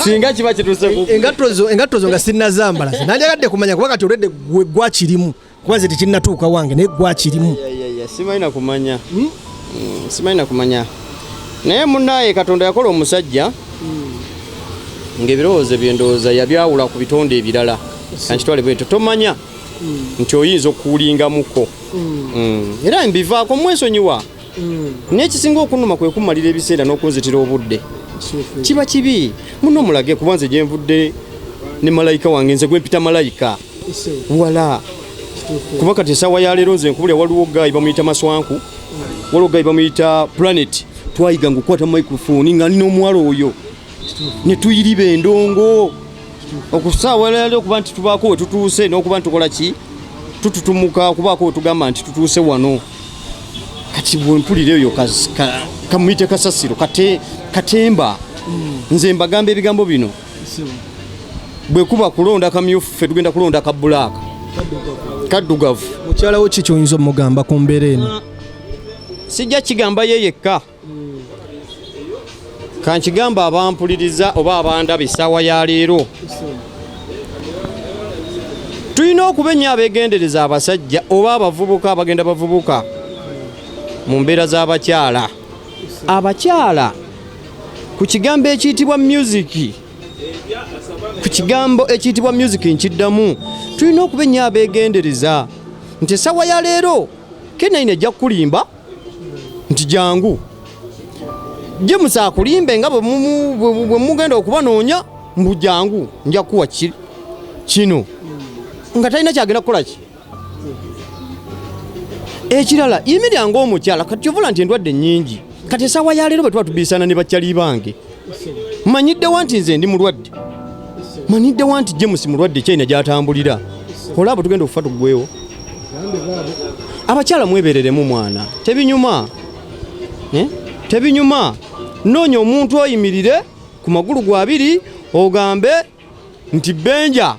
singa kiba kituuse ku Engatto zo nga sinnazambala, nandyagadde kumanya, kuba kati olwedde gwe gwakirimu, kuba nze tekinnatuuka wange, naye gwakirimu. Ya, simanyi na kumanya. Simanyi na kumanya, naye munaye Katonda yakola omusajja ng'ebirowoozo byendowooza yabyawula ku bitonde ebirala. Kankitwale bwetyo, tomanya nti oyinza okuwulingamuko. Era mbivaako, mwesonyiwa, naye ekisinga okunuma kwe kumalira ebiseera n'okunzitira obudde, kiba kibi muno. Mulage kuba nze gyenvudde ne malayika wange, nze gwempita malayika wala, kuba kati esaawa ya leero nze nkubulya, waliwo guy bamuyita Maswanku, waliwo guy bamuyita Planet. Twayiga nga okukwata microphone nga nina omuwala oyo ne tuyiriba endongo okusaawa leero, okuba nti tubaako we tutuuse n'okuba nti tukola ki, tututumuka, okubaako we tugamba nti tutuuse wano. Kati bwempulira eyo kamuyite kasasiro katemba. Nze mbagamba ebigambo bino, bwe kuba kulonda kamyufu, ffe tugenda kulonda ka black, kaddugavu. Mukyala wo ki kyoyinza omugamba ku mbeera eno? Sijja kigamba ye yekka, kankigamba abampuliriza oba abandaba essaawa ya leero. Tulina okuba ennyo abeegendereza, abasajja oba abavubuka abagenda bavubuka mu mbeera z'abakyala. Abakyala ku kigambo ekiyitibwa music, ku kigambo ekiyitibwa music, nkiddamu, tulina okuba ennyo abeegendereza nti essaawa ya leero K9 ejja kukulimba nti jangu, James akulimbe nga bwe mugenda okubanoonya mbu jangu nja kuwa kino, nga talina kyagenda kukola ki ekirala. Yimirira ng'omukyala. Kati ovula nti endwadde nnyingi. Kati essaawa ya leero bwe tuba tubiisana ne bakyali bange, manyiddewa nti nze ndi mulwadde, manyiddewa nti James mulwadde, China gy'atambulira, olaba tugenda okufa tuggwewo. Abakyala mwebereremu, mwana, tebinyuma. Eh? Tebinyuma. Noonya omuntu oyimirire ku magulu gwabiri, ogambe Nti Benja,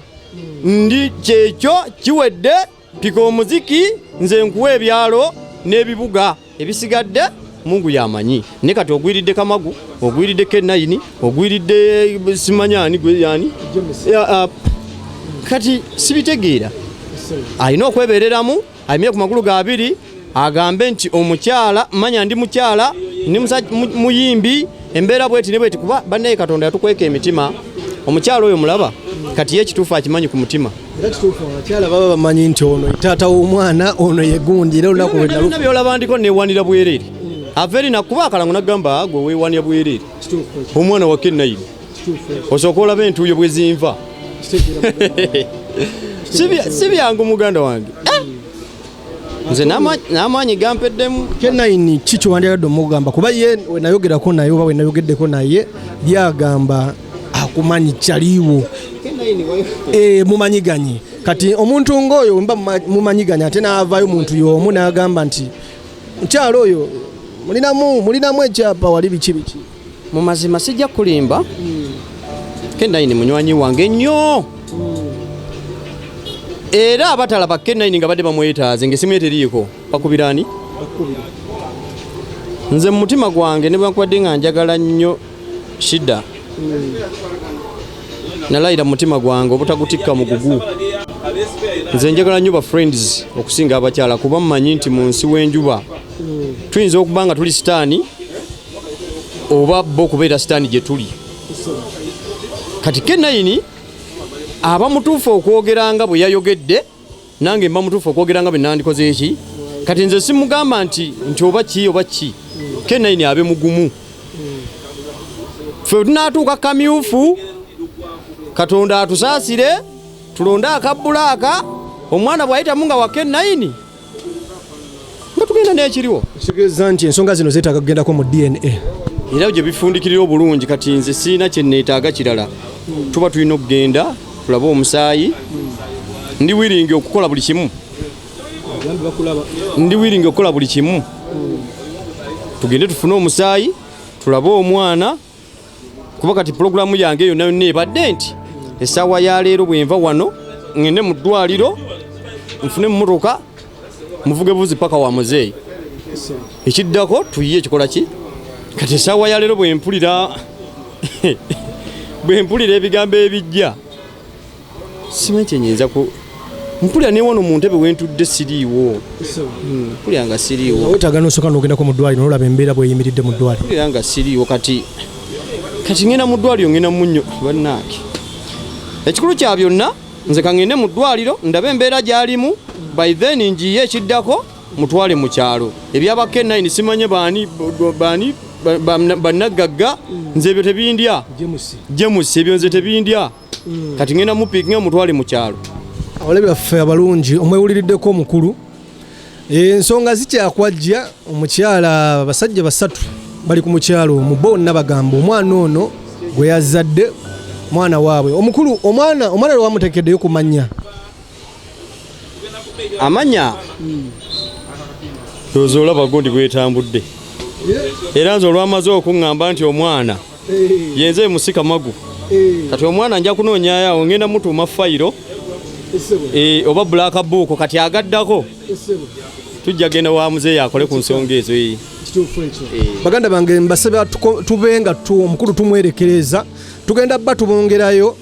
ndi kyekyo kiwedde, pika omuziki, nze nkuwa ebyalo n'ebibuga, ebisigadde Mungu yamanyi. Naye kati ogwiridde Kamagu, ogwiridde K9, ogwiridde simanyani gwe yani. Kati sibitegeera. Alina okwebereramu, ayimire ku magulu ga abiri, agambe nti omukyala, manya ndi mukyala, ndi muyimbi, embeera bweti ne bweti, kuba bannaye Katonda yatukweka emitima. Omukyala oyo mulaba, kati ye ekituufu akimanyi ku mutima. Era kituufu, abakyala baba bamanyi nti ono taata w'omwana, ono ye gundi, era olunaku lwe Byonna byolaba ndiko neewanira bwereere. Ava eri nakuba akalango n'agamba, gwe weewanira bwereere. Omwana wa K9. Osooka olaba entuuyo bwe zinva. Si byangu muganda wange. Nze n'amaanyi gampeddemu. K9 ki kyewandyagadde omugamba? Kuba ye we nayogerako naye oba we nayogeddeko naye yagamba akumanyi kyaliwo. Mumanyiganye. Kati omuntu ng'oyo mba mumanyiganye ate n'avaayo muntu y'omu n'agamba nti mukyalo oyo mulinamu ekyapa wali biki biki. Mu mazima sijja kulimba. K9 munywanyi wange nnyo. Era abatalaba K9 nga badde bamwetaaze ng'essimu ye teriiko, bakubira ani? Nze mu mutima gwange ne bwe nkubadde nga njagala nnyo Shida, nalayira mu mutima gwange obutagutikka mugugu. Nze njagala nnyo ba friends okusinga abakyala, kuba mmanyi nti mu nsi w'enjuba tuyinza okuba nga tuli sitaani oba bo okubeera sitaani gye tuli. Kati K9 aba mutuufu okwogera nga bwe yayogedde, nange mba mutuufu okwogera nga bwe nandikoze eki. Kati nze simugamba nti oba ki oba ki, K9 abe mugumu. Ffe tunaatuuka kamyufu, Katonda atusaasire, tulonde akabbulaaka, omwana bw'ayitamu nga wa K9 nga tugenda n'ekiriwo. Kitegeeza nti ensonga zino zeetaaga kugendako mu DNA. Era gye bifundikirira obulungi. Kati nze sirina kye neetaaga kirala, tuba tulina okugenda tulabe omusaayi. Ndi willing okukola buli kimu, ndi willing okukola buli kimu, tugende tufune omusaayi tulabe omwana. Kuba kati pulogulaamu yange yonna yonna ebadde nti essaawa ya leero bwe nva wano ŋŋende mu ddwaliro nfune emmotoka muvuge buzi paka wa muzeeyi, ekiddako tuyiye ekikola ki. Kati essaawa ya leero bwe mpulira ebigambo ebijja simanyi kyenyinza ku mpulira. Ne wano mu ntebe wentudde siriiwo. Mpulira nga siriiwo. Weetaaga n'osooka n'ogendako mu ddwaliro n'olaba embeera bw'eyimiridde mu ddwaliro. Mpulira nga siriiwo. Kati ŋŋenda mu ddwaliro, ŋŋenda munnyo bannange. Ekikulu kya byonna, nze kaŋŋende mu ddwaliro ndabe embeera gy'alimu. By then njiye ekiddako mutwale mu kyalo. Ebyaba K9 simanye baani baani bannaggagga, nze ebyo tebindya. James, ebyo nze tebindya. Kati ŋŋenda mupiikinga mutwale mu kyalo. Abalabi baffe abalungi, omwewuliriddeko omukulu, ensonga zikyakwajja. Omukyala, abasajja basatu bali ku mukyalo omu, bonna bagamba omwana ono gwe yazadde mwana waabwe. Omukulu, omwana lwe wamuteekeddeyo ku mannya? Amanya ndowooza olaba gundi bwetambudde. Era nze olwamaze okuŋŋamba nti omwana yenze musika magu, kati omwana nja kunoonyayo awo, ngenda mutuuma fayiro oba black book. Kati agaddako tujja genda wa muzeeyi akole ku nsonga ezo. Baganda bange, mbasaba tube nga omukulu tumwerekereza, tugenda bba tubongerayo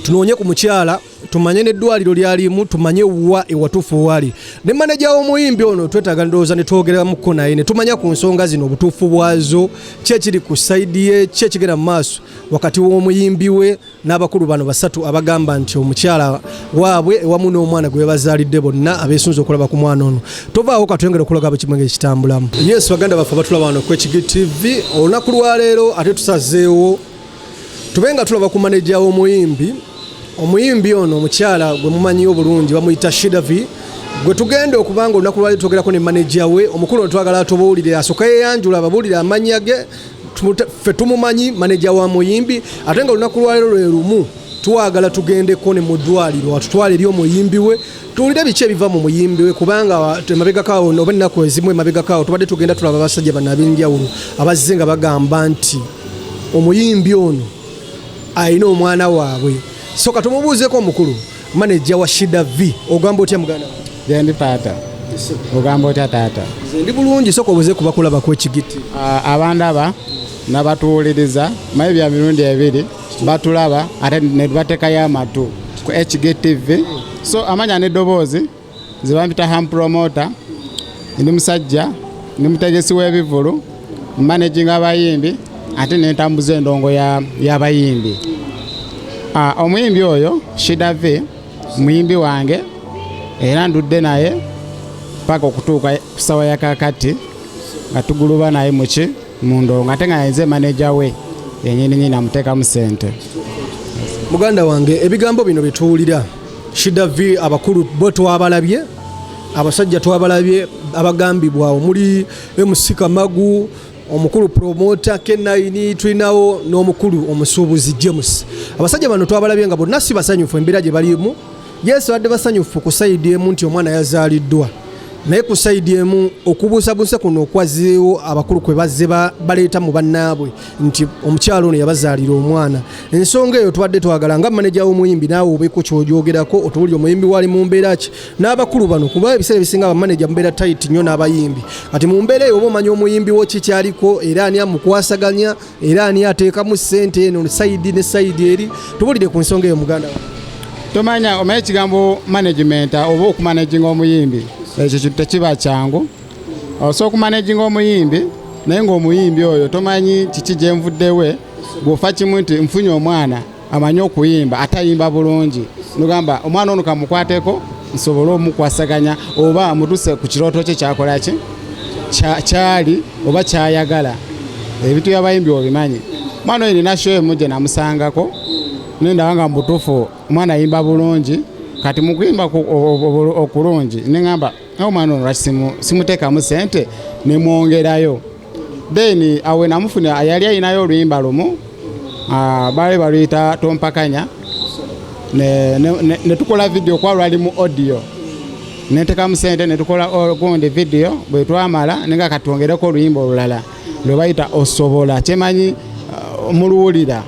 tunoonye ku mukyala, tumanye n'eddwaliro lyalimu, tumanye wa ewatuufu waali ne maneja w'omuyimbi ono. Twetaaga ndowooza ne twogeramuko naye ne tumanya ku nsonga zino obutuufu bwazo, ki ekiri ku side ye, ki ekigenda mu maaso wakati w'omuyimbi we n'abakulu bano basatu abagamba nti omukyala waabwe ewamu n'omwana gwe bazaalidde bonna abeesunze okulaba ku mwana ono. Tovaawo, katwengere okulaga bwe kimwe ng'ekitambulamu. Yes, baganda baffe abatulaba wano ku Ekigi TV, olunaku lwaleero ate tusazeewo tube nga tulaba ku maneja w'omuyimbi. Omuyimbi ono omukyala gwe mumanyi obulungi bamuyita Shidavi, gwe tugenda okuba nga olunaku lwaleero twogerako ne maneja we. Omukulu ono twagala atubuulire, asooka yeeyanjula, ababuulire amannya ge. Ffe tumumanyi maneja wa muyimbi, ate nga olunaku lwaleero lwe lumu twagala tugendeko ne mu ddwaliro atutwale eri omuyimbi we, tuwulire biki ebiva mu muyimbi we. Kubanga emabegakaawo oba ennaku ezimu emabegakaawo tubadde tugenda tulaba abasajja bano ab'enjawulo abazze nga bagamba nti omuyimbi ono alina omwana waabwe. So katumubuuzeeko omukulu manager wa Shida V, ogamba otya muganda wange? Gyendi taata. Ogamba otya taata? Nze ndi bulungi. Soka obuze ku bakulabako ekigiti. Abandaba nabatuwuliriza manyi bya mirundi ebiri batulaba ate netubatekayo amatu ku HGTV. So amanya n'eddoboozi nze bampita Ham Promoter, ndi musajja, ndi mutegesi w'ebivvulu, managing abayimbi ate nentambuza endongo y'abayimbi. Omuyimbi oyo Shida V muyimbi wange era ndudde naye paka okutuuka ku ssaawa ya kaakati nga tuguluba naye muki mu ndongo ate nga nze manager we yennyini nyini amuteekamu ssente. Muganda wange, ebigambo bino bye tuwulira Shida V, abakulu bo twabalabye, abasajja twabalabye abagambibwa omuli MC Kamagu, omukulu promoter K9, tulinawo n'omukulu omusuubuzi James. Abasajja bano twabalabye nga bonna si basanyufu embeera gye balimu. Yes, badde basanyufu ku side emu nti omwana yazaaliddwa, naye ku side emu okubuusabuusa kuno okwazzeewo abakulu kwe bazze baleeta mu bannaabwe nti omukyalo ono yabazaalira omwana. Ensonga eyo tubadde twagala nga maneja w'omuyimbi naawe obeeko ky'ogyogerako, otuwulire omuyimbi wali mu mbeera ki n'abakulu bano, kuba ebiseera ebisinga bamaneja mubeera tight nnyo n'abayimbi. Kati mu mbeera eyo oba omanya omuyimbi wo ki kyaliko, era ani amukwasaganya, era ani ateekamu ssente eno side ne side eri. Tubuulire ku nsonga eyo muganda wange. Tomanya omanye ekigambo management oba okumanaginga omuyimbi, ekyo kintu tekiba kyangu. Osobola okumanaginga omuyimbi naye ng'omuyimbi oyo tomanyi kiki gyenvuddewe, gwofa kimu nti nfunye omwana amanyi okuyimba ate ayimba bulungi, nogamba omwana ono kamukwateko nsobole omukwasaganya oba mutuse ku kirooto kye kyakola ki kyali oba kyayagala. Ebintu by'abayimbi obimanyi. Omwana oyo nina show emu gye namusangako nendaba nga mubutuufu omwana ayimba bulungi. Kati mu kuyimba okulungi neŋŋamba omwana ono lwaki simuteekamu ssente nemwongerayo. Then awe namufuna yali ayinayo oluyimba lumu, baali baluyita Tompakanya, ne tukola video kuba lwali mu audio, nentekamu ssente ne tukola gundi video. Bwe twamala nenga katwongereko oluyimba olulala lwe bayita Osobola, kyemanyi muluwulira.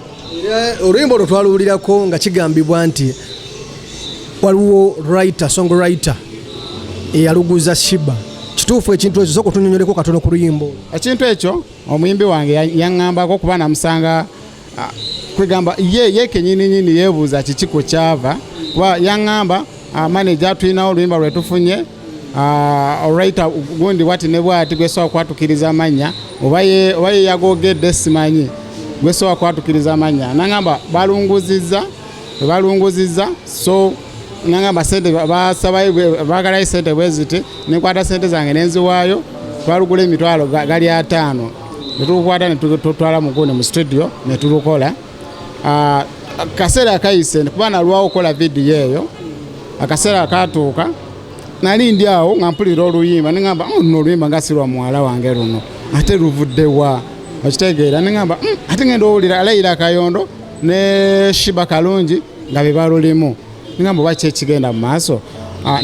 Oluyimba olwo twaluwulirako nga kigambibwa nti waliwo writer, song writer eyaluguza Shiba. Kituufu ekintu ekyo? Sooka otunyonyoleko katono ku luyimba olwo. Ekintu ekyo omuyimbi wange yaŋŋambako kuba namusanga, kwegamba ye kenyini nyini yeebuuza kiki ku kyava, kuba yaŋŋamba, manager tulinawo oluyimba lwe tufunye, writer gundi bwati ne bwati, gwesobola kwatukiriza mannya oba ye yagogedde simanyi, gwesobola kwatukiriza mannya. Naŋŋamba balunguzizza, balunguzizza, so naŋŋamba sente basabayo baagalayo sente bwe ziti, nenkwata sente zange nenziwaayo. Twalugula emitwalo gali 50, netulukwata netutwala mugundi mu studio netulukola. Akaseera kayise kuba nalwawo okukola vidiyo eyo, akaseera katuuka nali ndi awo nga mpulira oluyimba neŋŋamba, "Oh, luno oluyimba nga si lwa muwala wange luno, ate luvudde wa?" Okitegeera? Neŋŋamba, ate ngenda owulira Alayira Kayondo ne Shiba Kalungi nga be balulimu. Neŋŋamba oba ki ekigenda mu maaso?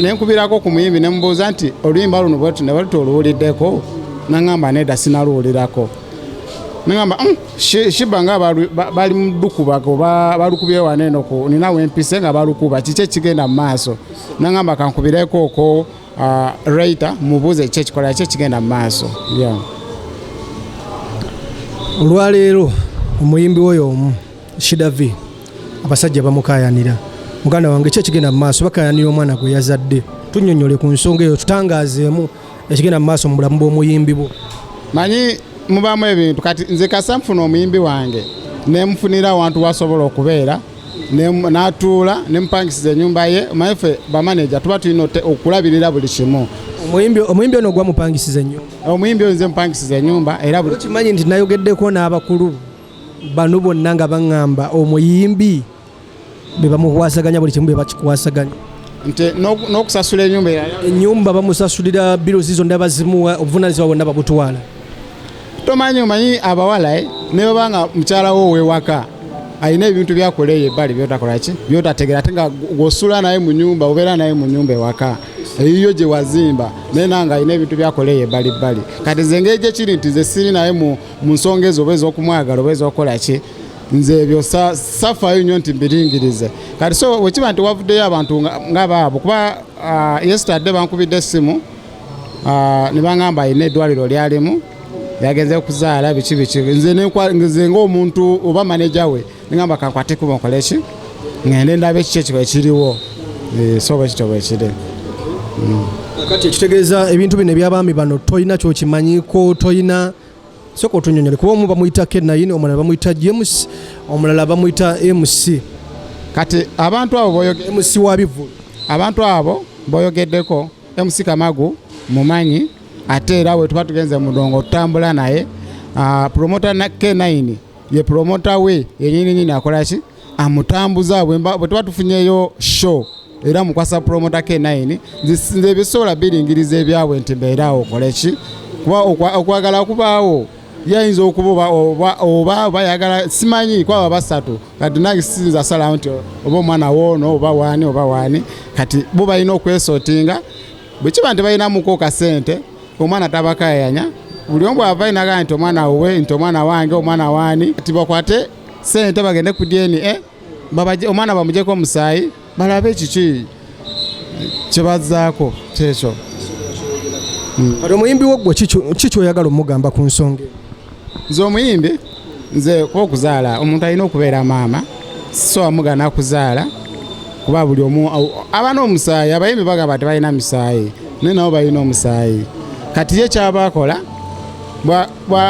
Nenkubirako ku muyimbi nemubuuza nti oluyimba luno bwetu ne bwetu oluwuliddeko? Naŋŋamba nedda, sinaluwulirako. Neŋŋamba, Shiba nga bali mu dukuba oba balukubye wano eno nina wempise nga balukuba, kiki ekigenda mu maaso? Naŋŋamba kankubireko oko writer mubuuze ki ekikola, ki ekigenda mu maaso. Yeah. Olwaleero omuyimbi woyo omu Shida V abasajja bamukayanira. Muganda wange, ki ekigenda mu maaso? Bakayanira omwana gwe yazadde. Tunnyonnyole ku nsonga eyo, tutangaazeemu ekigenda mu maaso mu bulamu bw'omuyimbi bwo. Manyi mubaamu ebintu. Kati nze kasa nfuna omuyimbi wange nemufunira awantu wasobola okubeera n'atuula nemupangisiza ennyumba ye. Omanyi ffe bamaneja tuba tulina okulabirira buli kimu. Omuyimbi ono gwamupangisiza ennyumba? Omuyimbi oyo nze mupangisiza ennyumba era buli Okimanyi nti nayogeddeko n'abakulu bano bonna nga baŋŋamba omuyimbi be bamukwasaganya buli kimu, be bakikwasaganya. Nti n'okusasula ennyumba era Ennyumba bamusasulira, bills zonna bazimuwa, obuvunanyizibwa bwonna babutwala. Tomanyi, omanyi abawala ne baba nga mukyala wo ow'ewaka alina ebintu byakola eyo ebbali byotakola ki byotategera, ate nga gw'osula naye mu nyumba, obeera naye mu nyumba ewaka eyiyo gye wazimba, naye nanga alina ebintu byakola eyo ebbali bbali. Kati nze engeri gye kiri nti nze siri naye mu nsonga ezo oba ez'okumwagala oba ez'okukola ki. Nze ebyo safaayo nnyo nti mbiringirize. Kati so bwekiba nti wavuddeyo abantu nga baabo, kuba yesterday bankubidde essimu, ne baŋŋamba alina eddwaliro lyalimu, yagenze kuzaala biki biki. Nze nze ng'omuntu oba maneja we neŋŋamba kankwate kubo nkole ki, ŋŋende ndabe kiki ekiba ekiriwo. So bwe kityo bwe kiri. Kati ekitegeeza ebintu bino ebyabaami bano tolina kyokimanyiko, toyina soka otunyonyole, kuba omu bamuyita K9, omulala bamuyita James, omulala bamuyita MC. Kati abantu abo MC wa bivvulu. Abantu abo boyogeddeko, MC Kamagu mumanyi, ate era bwe tuba tugenze mu ndongo tutambula naye. Promoter K9 ye promoter we yenyini nyini, akola ki, amutambuza. Bwe tuba tufunyeyo show era mukwasa promoter K9. Nze ebisobola biringiriza ebyabwe nti mbeeraawo okole ki, kuba okwagala kubaawo, yayinza okuba oba yagala simanyi kwaba basatu. Kati nange siyinza asalawo nti oba omwana woono oba waani oba waani. Kati bo balina okwesortinga. Bwe kiba nti balinamuko kasente, omwana tabakayanya. Buli omu bw'ava inaga nti omwana wuwe, nti omwana wange, omwana waani, kati bakwate sente bagende ku DNA, omwana bamugyeko omusaayi, balabe kiki kyebazzaako kyekyo. Kati omuyimbi wo gwe kiki oyagala omugamba ku nsonga eno? Nze omuyimbi, nze kuba okuzaala omuntu alina okubeera maama, so amugana kuzaala kuba buli omu aba n'omusaayi. Abayimbi bagamba tebalina misaayi, naye nabo balina omusaayi. Kati ye kyaba akola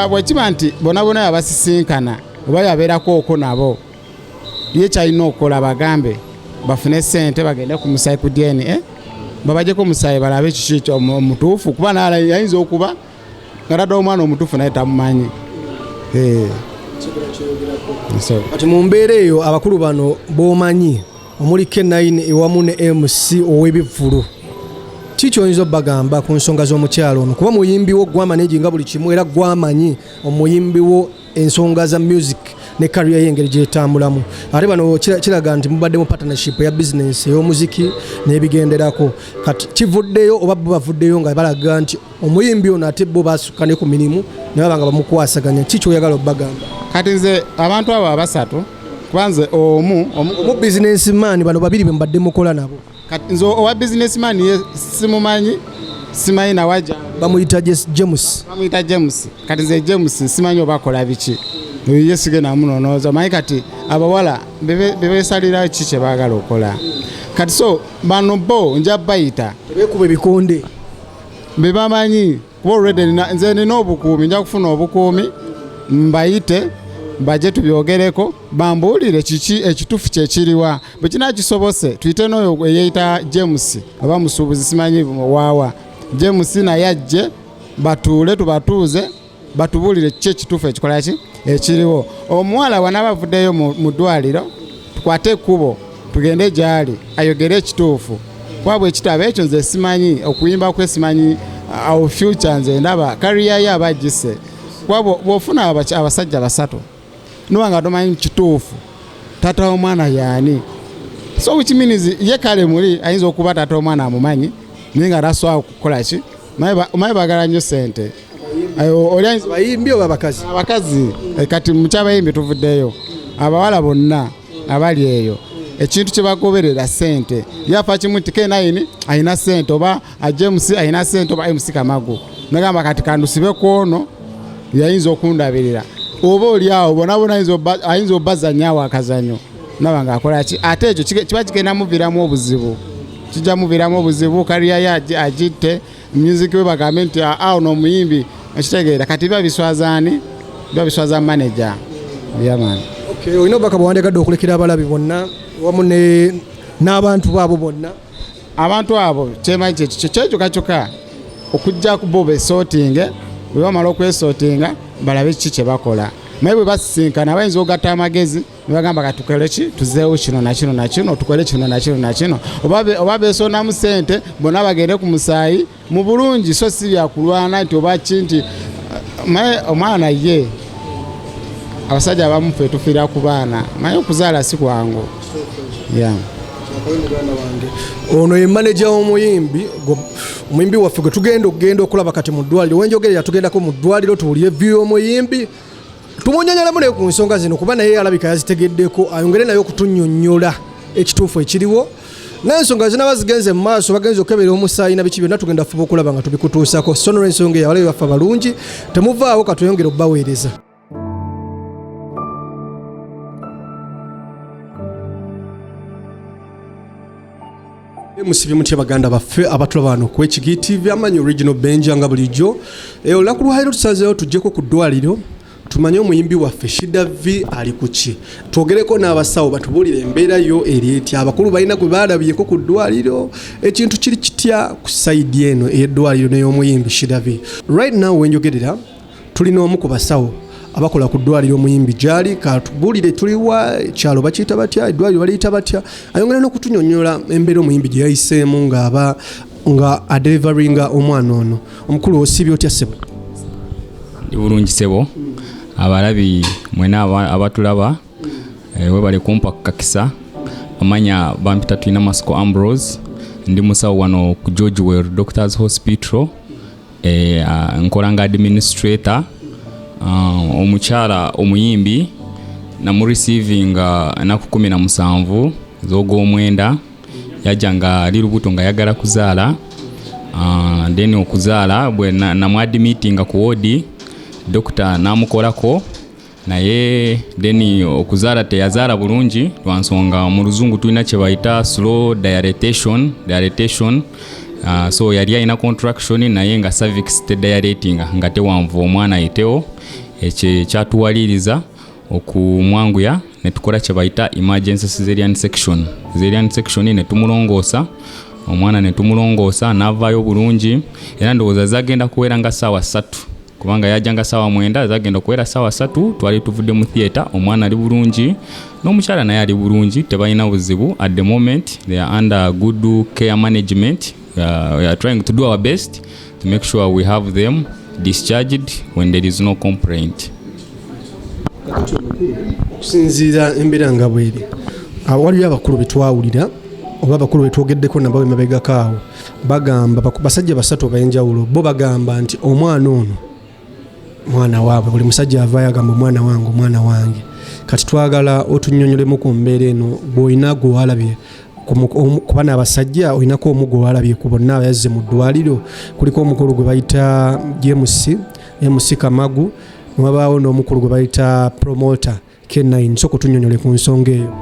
bwe kiba nti bona bona yabasisinkana oba yabeerako okwo nabo, ye kyalina okukola bagambe bafune sente bagende ku musaayi ku DNA, babajeko omusaayi balabe kiki omutuufu, kuba naye ayinza okuba nga tadde omwana omutuufu naye tamumanyi. Kati mu mbeera eyo abakulu bano b'omanyi omuli K9 ewamu ne MC ow'ebivvulu, kiki oyinza obbagamba ku nsonga z'omukyalo ono? Kuba muyimbi wo gwamaneji nga buli kimu, era gwamanyi omuyimbi wo ensonga za music ne career ye engeri gyetambulamu. Ate bano kiraga nti mubadde mu partnership ya business ey'omuziki n'ebigenderako. Kati kivuddeyo oba bo bavuddeyo nga balaga nti omuyimbi ono ate bo basukka ne ku mirimu ne baba nga bamukwasaganya, kiki oyagala obbagamba? Kati nze abantu abo abasatu, kuba nze omu omu businessman, bano babiri be mubadde mukola nabo. Kati nze owa businessman ye simumanyi, simanyi nawajja. Bamuyita James. Bamuyita James. Kati nze James simanyi oba akola biki, ye sigenda munonooza manyi. Kati abawala bebesalira ki kye baagala okukola. Kati so bano bo nja bayita Tebeekuba ebikonde. Bebamanyi, kuba already nze nina obukuumi, nja kufuna obukuumi, mbayite baje tubyogereko, bambuulire kiki ekituufu kyekiriwa. Bwe kinaa kisobose tuyite n'oyo eyeyita James oba musuubuzi simanyi waawa James, naye ajje batuule tubatuuze batubuulire kiki ekituufu ekikola ki ekiriwo. Omuwala bw'anaaba avuddeyo mu ddwaliro, tukwate ekkubo tugende gy'ali ayogere ekituufu, kuba bwe kitaba ekyo nze simanyi okuyimba kwe, simanyi awo future. Nze ndaba career ye aba agise, kuba bw'ofuna abasajja basatu noba nga tomanyi kituufu taata w'omwana yaani. So which means ye kale muli ayinza okuba taata w'omwana amumanyi, naye nga tasobola kukola ki. Omanyi baagala nnyo sente. Ayo, oli ayinza Abayimbi oba abakazi? Abakazi. Kati mukyabayimbi tuvuddeyo, abawala bonna abali eyo ekintu kye bagoberera sente. Yafa kimu nti K9 alina sente oba James alina sente oba MC Kamagu, nagamba kati kandusibe ku ono yayinza okundabirira, oba oli awo bona bona ayinza obbazanyawo akazanyo naba ngaakola ki. Ate ekyo kiba kigenda muviiramu obuzibu, kijja muviiramu obuzibu, career ye agitte, music we bagambe nti aa ono omuyimbi okitegeera. Kati biba biswazaani, biba biswaza manager yaman. Okay, olina obubaka bwewandyagadde okulekera abalabi bonna wamu n'abantu baabo bonna? Abantu abo kyemanyi kyekyo kyekyoka kyokka, okujja bo besortinge. Bwe bamala okwesortinga balabe kiki kye bakola, naye bwe basisinkana bayinza okugatta amagezi ne bagamba kati tukole ki, tuzeewo kino na kino na kino, tukole kino na kino na kino, oba beesondamu sente bonna bagende ku musaayi mu bulungi, so si byakulwana nti oba ki nti maye omwana ye. Abasajja abamu ffe tufiira ku baana, maye okuzaala si kwangu, yeah. Ono ye maneja w'omuyimbi omuyimbi waffe gwe tugenda okugenda okulaba kati mu ddwaliro. Wenjogerera tugendako mu ddwaliro tuwulire view y'omuyimbi. Tumunyonyolamu naye ku nsonga zino, kuba naye alabika yazitegeddeko, ayongere naye okutunyonyola ekituufu ekiriwo. N'ensonga zinaba zigenze mu maaso, bagenze okukebera omusaayi na biki byonna, tugenda fuba okulaba nga tubikutuusako. So nolwensonga eyo, abalabi baffe abalungi, temuvaawo, katweyongere okubaweereza. Musibye mutya baganda baffe abatulaba wano ku HG TV, amanyi original Benja nga bulijjo. Olunaku lwaleero tusazeewo tujjeko ku ddwaliro tumanye omuyimbi waffe Shida V ali ku ki, twogereko n'abasawo batubuulire embeera yo eri etya, abakulu balina gwe baalabyeko ku ddwaliro, ekintu kiri kitya ku sayidi eno ey'eddwaliro n'ey'omuyimbi Shida V. Right now wenjogerera tulina omu ku basawo abakola ku ddwaliro omuyimbi gyali, katubuulire tuliwa, kyalo bakiyita batya, eddwaliro baliyita batya, ayongera n'okutunyonyola embeera omuyimbi gye yayiseemu ng'aba nga adeliveringa omwana ono. Omukulu, osiibye otya ssebo? Ndi bulungi ssebo. Abalabi mwena abatulaba, webale kumpa kakisa. Amanya bampita Tulina Masiko Ambrose, ndi musawo wano ku George Well Doctors Hospital. Nkola nga administrator. Omukyala omuyimbi namureceivinga enaku 17 z'ogwomwenda, yajja nga ali lubuto nga yagala kuzaala. Then okuzaala bwe namuadmittinga ku wodi, dokita namukolako, naye then okuzaala teyazaala bulungi lwansonga mu luzungu tulina kye bayita slow dilatation. So yali alina contraction naye nga cervix tedilatinga, nga tewanvu omwana ayitewo. Ekyo kyatuwaliriza okumwanguya ne tukola kye bayita emergency cesarean section. Cesarean section ne tumulongoosa omwana, ne tumulongoosa n'avaayo bulungi. Era ndowooza zagenda kuwera nga ssaawa 3, kubanga yajja nga ssaawa 9, zagenda okuwera ssaawa 3 twali tuvudde mu theatre. Omwana ali bulungi n'omukyala naye ali bulungi, tebalina buzibu. At the moment they are under good care management. We are trying to do our best to make sure we have them discharged when there is no complaint. Okusinziira embeera nga bweri, waliyo abakulu betwawulira oba abakulu betwogeddeko nabo emabegako awo, bagamba basajja basatu ab'enjawulo, bo bagamba nti omwana ono mwana waabwe. Buli musajja avaayo agamba omwana wange, omwana wange. Kati twagala otunnyonnyolemu ku mbeera eno, bw'olina gwe walabye ku bano abasajja, olinako omu gwe walabye ku bonna abayazze mu ddwaliro. Kuliko omukulu gwe bayita James MC Kamagu, wabaawo n'omukulu gwe bayita promoter K9. So kutunnyonnyole ku nsonga eyo.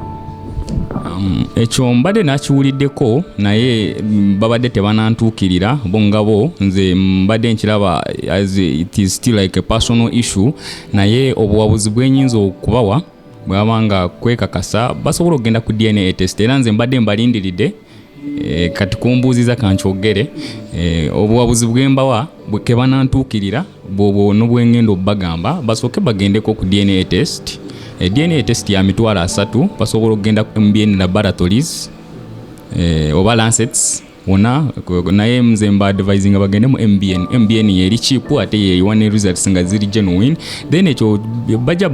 Ekyo mbadde nakiwuliddeko, naye babadde tebanantuukirira bo nga bo. Nze mbadde nkiraba as it is still like a personal issue, naye obuwabuzi bwenyinza okubawa, bwaba nga kwekakasa, basobola okugenda ku DNA test. Era nze mbadde mbalindiridde. Kati kumbuuziza kankyogere. Obuwabuzi bwembawa kebanantuukirira bwobwo nobwengenda obbagamba, basooke bagendeko ku DNA test. DNA test ya 300,000. Basobola okugenda ku MBN Laboratories oba Lancets wona, naye nze mba advisinga bagende mu MBN. MBN yeri cheap ate yeyiwa ne results nga ziri genuine. Then ekyo bajja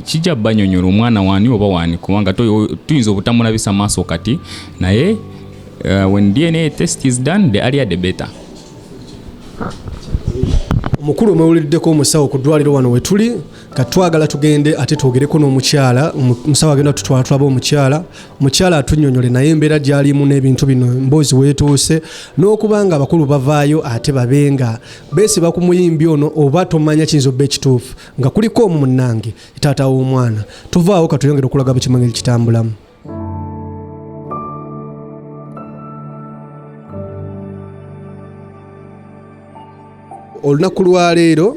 kijja banyonyola omwana wani oba wani, kubanga tuyinza obutamulabisa maaso kati, naye when DNA test is done, the earlier the better. Omukulu omwewuliddeko omusawo ku ddwaliro wano wetuli. Katwagala tugende ate twogereko n'omukyala. Omusawo agenda tutwala tulaba omukyala, omukyala atunnyonnyole naye embeera gy'alimu n'ebintu bino, emboozi weetuuse n'okuba nga abakulu bavaayo ate babe nga beesiba ku muyimbi ono, oba tomanya kiyinza obba ekituufu nga kuliko omu munnange taata w'omwana. Tuvaawo, katuyongere okulaga bwe kimu engeri kitambulamu. Olunaku lwaleero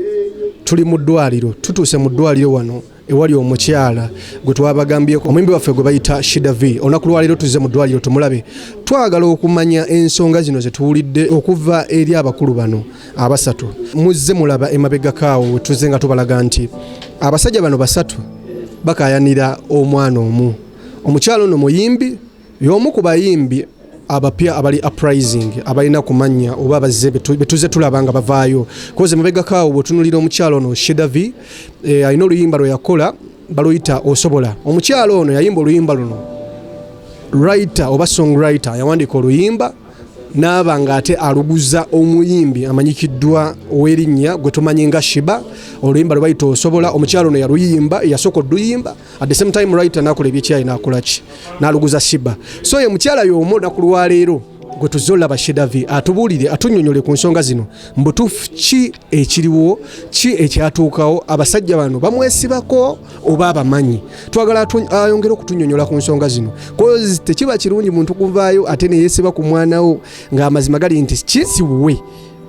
tuli mu ddwaliro, tutuuse mu ddwaliro wano ewali omukyala gwe twabagambyeko, omuyimbi waffe gwe bayita Shida V. Olunaku lwaleero tuzze mu ddwaliro tumulabe, twagala okumanya ensonga zino ze tuwulidde okuva eri abakulu bano abasatu. Muzze mulaba emabegako awo we tuzze nga tubalaga nti abasajja bano basatu bakayanira omwana omu. Omukyala ono muyimbi, y'omu ku bayimbi abapya abali uprising, abalina kumanya oba abazze betuze tulaba nga bavaayo koze mabegako awo. Bwetunulira omukyala ono Shida V, alina oluyimba lwe yakola baluyita Osobola. Omukyala ono yayimba oluyimba luno, writer oba songwriter yawandiika oluyimba. N'aba ng'ate aluguza omuyimbi amanyikiddwa ow'erinnya gwe tumanyi nga Sheebah, oluyimba lwe bayita Osobola. Omukyalo ono yaluyimba, yasooka odduyimba. At the same time writer n'akola ebyekyayi, n'akola ki, n'aluguza Sheebah. So ye mukyala y'omu olunaku lwaleero gwe tuzze olaba Shida V atubuulire, atunnyonnyole ku nsonga zino. Mbutuufu ki ekiriwo, ki ekyatuukawo? Abasajja bano bamwesibako oba abamanyi? Twagala ayongere okutunnyonnyola ku nsonga zino, cause tekiba kirungi muntu kuvaayo ate neyeesiba ku mwana wo ng'amazima gali nti kisi wuwe,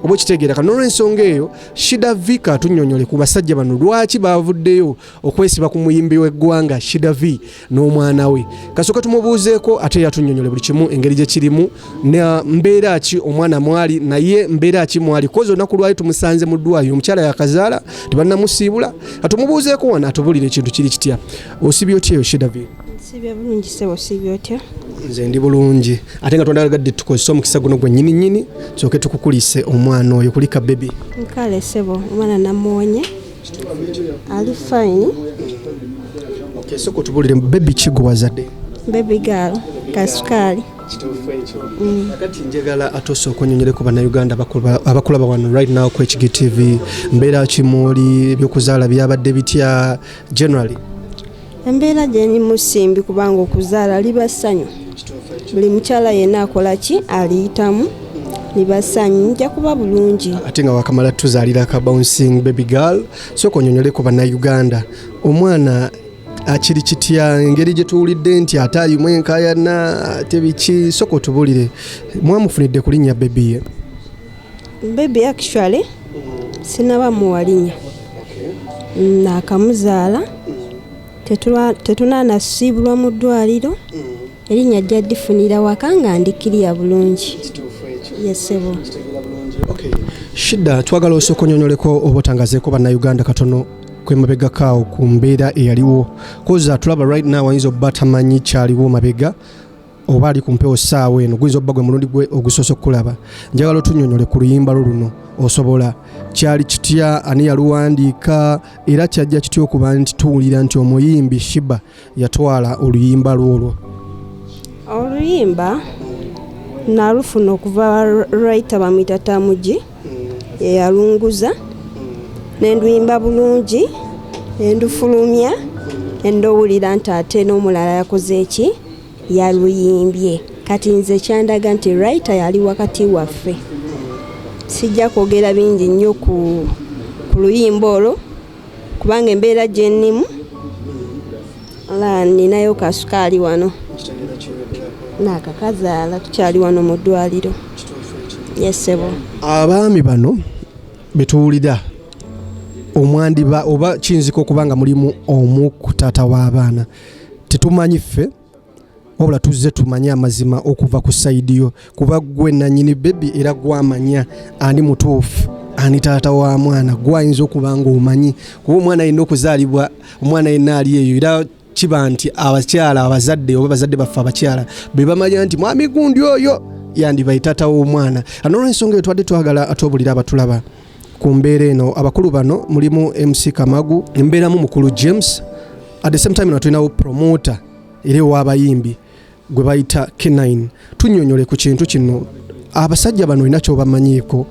oba okitegeera. Kano olw'ensonga eyo, Shida V katunnyonnyole ku basajja bano, lwaki bavuddeyo okwesiba ku muyimbi w'eggwanga Shida V n'omwana we. Kasooka tumubuuzeeko ate yatunnyonnyole buli kimu, engeri gye kirimu na mbeera ki omwana mwali, naye mbeera ki mwali, cause olunaku lwali tumusanze mu ddwaliro, omukyala yakazaala, tebannamusiibula. Katumubuuzeeko wano atubulire ekintu kiri kitya. Osibye otya eyo, Shida V? Sibye bulungi ssebo, sibye otya? Nze ndi bulungi, ate nga twandyagadde tukozese omukisa guno gwe nnyini nnyini tusooke tukukulise omwana oyo. Kulika baby. Nkale ssebo, omwana namuwonye, ali fine. Okay, sooka otubulire, baby ki gwe wazadde? Baby girl kasukaali. Kati njagala ate osooka onyonyoleko bannayuganda abakulaba wano right now ku HGTV, mbeera ki mwoli, ebyokuzaala byabadde bitya generally? Embeera gye ndimu simbi, kubanga okuzaala liba ssanyu. Buli mukyala yenna akola ki aliyitamu, liba ssanyu. Nja kuba bulungi. Ate nga wakamala tuzaalira ka bouncing baby girl, sooka onyonyoleko bannayuganda omwana akiri kitya, engeri gye tuwulidde nti ate alimu enkayana, ate biki. Sooka otubulire, mwamufunidde ku linnya baby ye? Baby actually sinaba muwa linnya, naakamuzaala, tetunanasiibulwa mu ddwaliro. Erinnya jja ddifunira waka nga ndikiriya bulungi. Yes ssebo. Okay. Shida, twagala osooka onyonyoleko oba otangazeeko bannayuganda katono kwemabegakaawo ku mbeera eyaliwo, cause tulaba right now ayinza obba tamanyi kyaliwo mabega, oba ali ku mpewo ssaawa eno guyinza obba gwe mulundi gwe ogusoose okukulaba. Njagala otunyonyole ku luyimba lwo luno Osobola. Kyali kitya? Ani yaluwandiika? Era kyajja kitya okuba nti tuwulira nti omuyimbi Sheebah yatwala oluyimba lwolwo? Oluyimba nalufuna okuva writer bamuyita Tamugi, yeyalunguza nenduyimba bulungi, nendufulumya, nendowulira nti ate n'omulala yakoze eki, yaluyimbye. Kati nze kyandaga nti writer yali wakati waffe. Sijja kwogera bingi nnyo ku luyimba olwo, kubanga embeera gye nnimu la ninayo kasukaali wano, naakakazaala, tukyali wano mu ddwaliro. Yes ssebo. Abaami bano betuwulira omwandiba, oba kiyinzika okuba nga mulimu omu ku taata w'abaana, tetumanyi ffe, wabula tuzze tumanye amazima okuva ku side yo, kuba gwe nanyini baby era gwamanya ani mutuufu, ani taata wa mwana. Gwayinza okuba nga omanyi, kuba omwana yenna okuzaalibwa, omwana yenna ali eyo, era kiba nti abakyala abazadde oba bazadde baffe abakyala be bamanya nti mwami gundi oyo yandiba ye taata w'omwana. Nolwensonga eyo twadde twagala atwobulira abatulaba ku mbeera eno. Abakulu bano mulimu MC Kamagu, embeeramu mukulu James, at the same time na tulinawo promoter era ew'abayimbi gwe bayita K9. Tunnyonnyole ku kintu kino, abasajja bano olina kyobamanyiiko?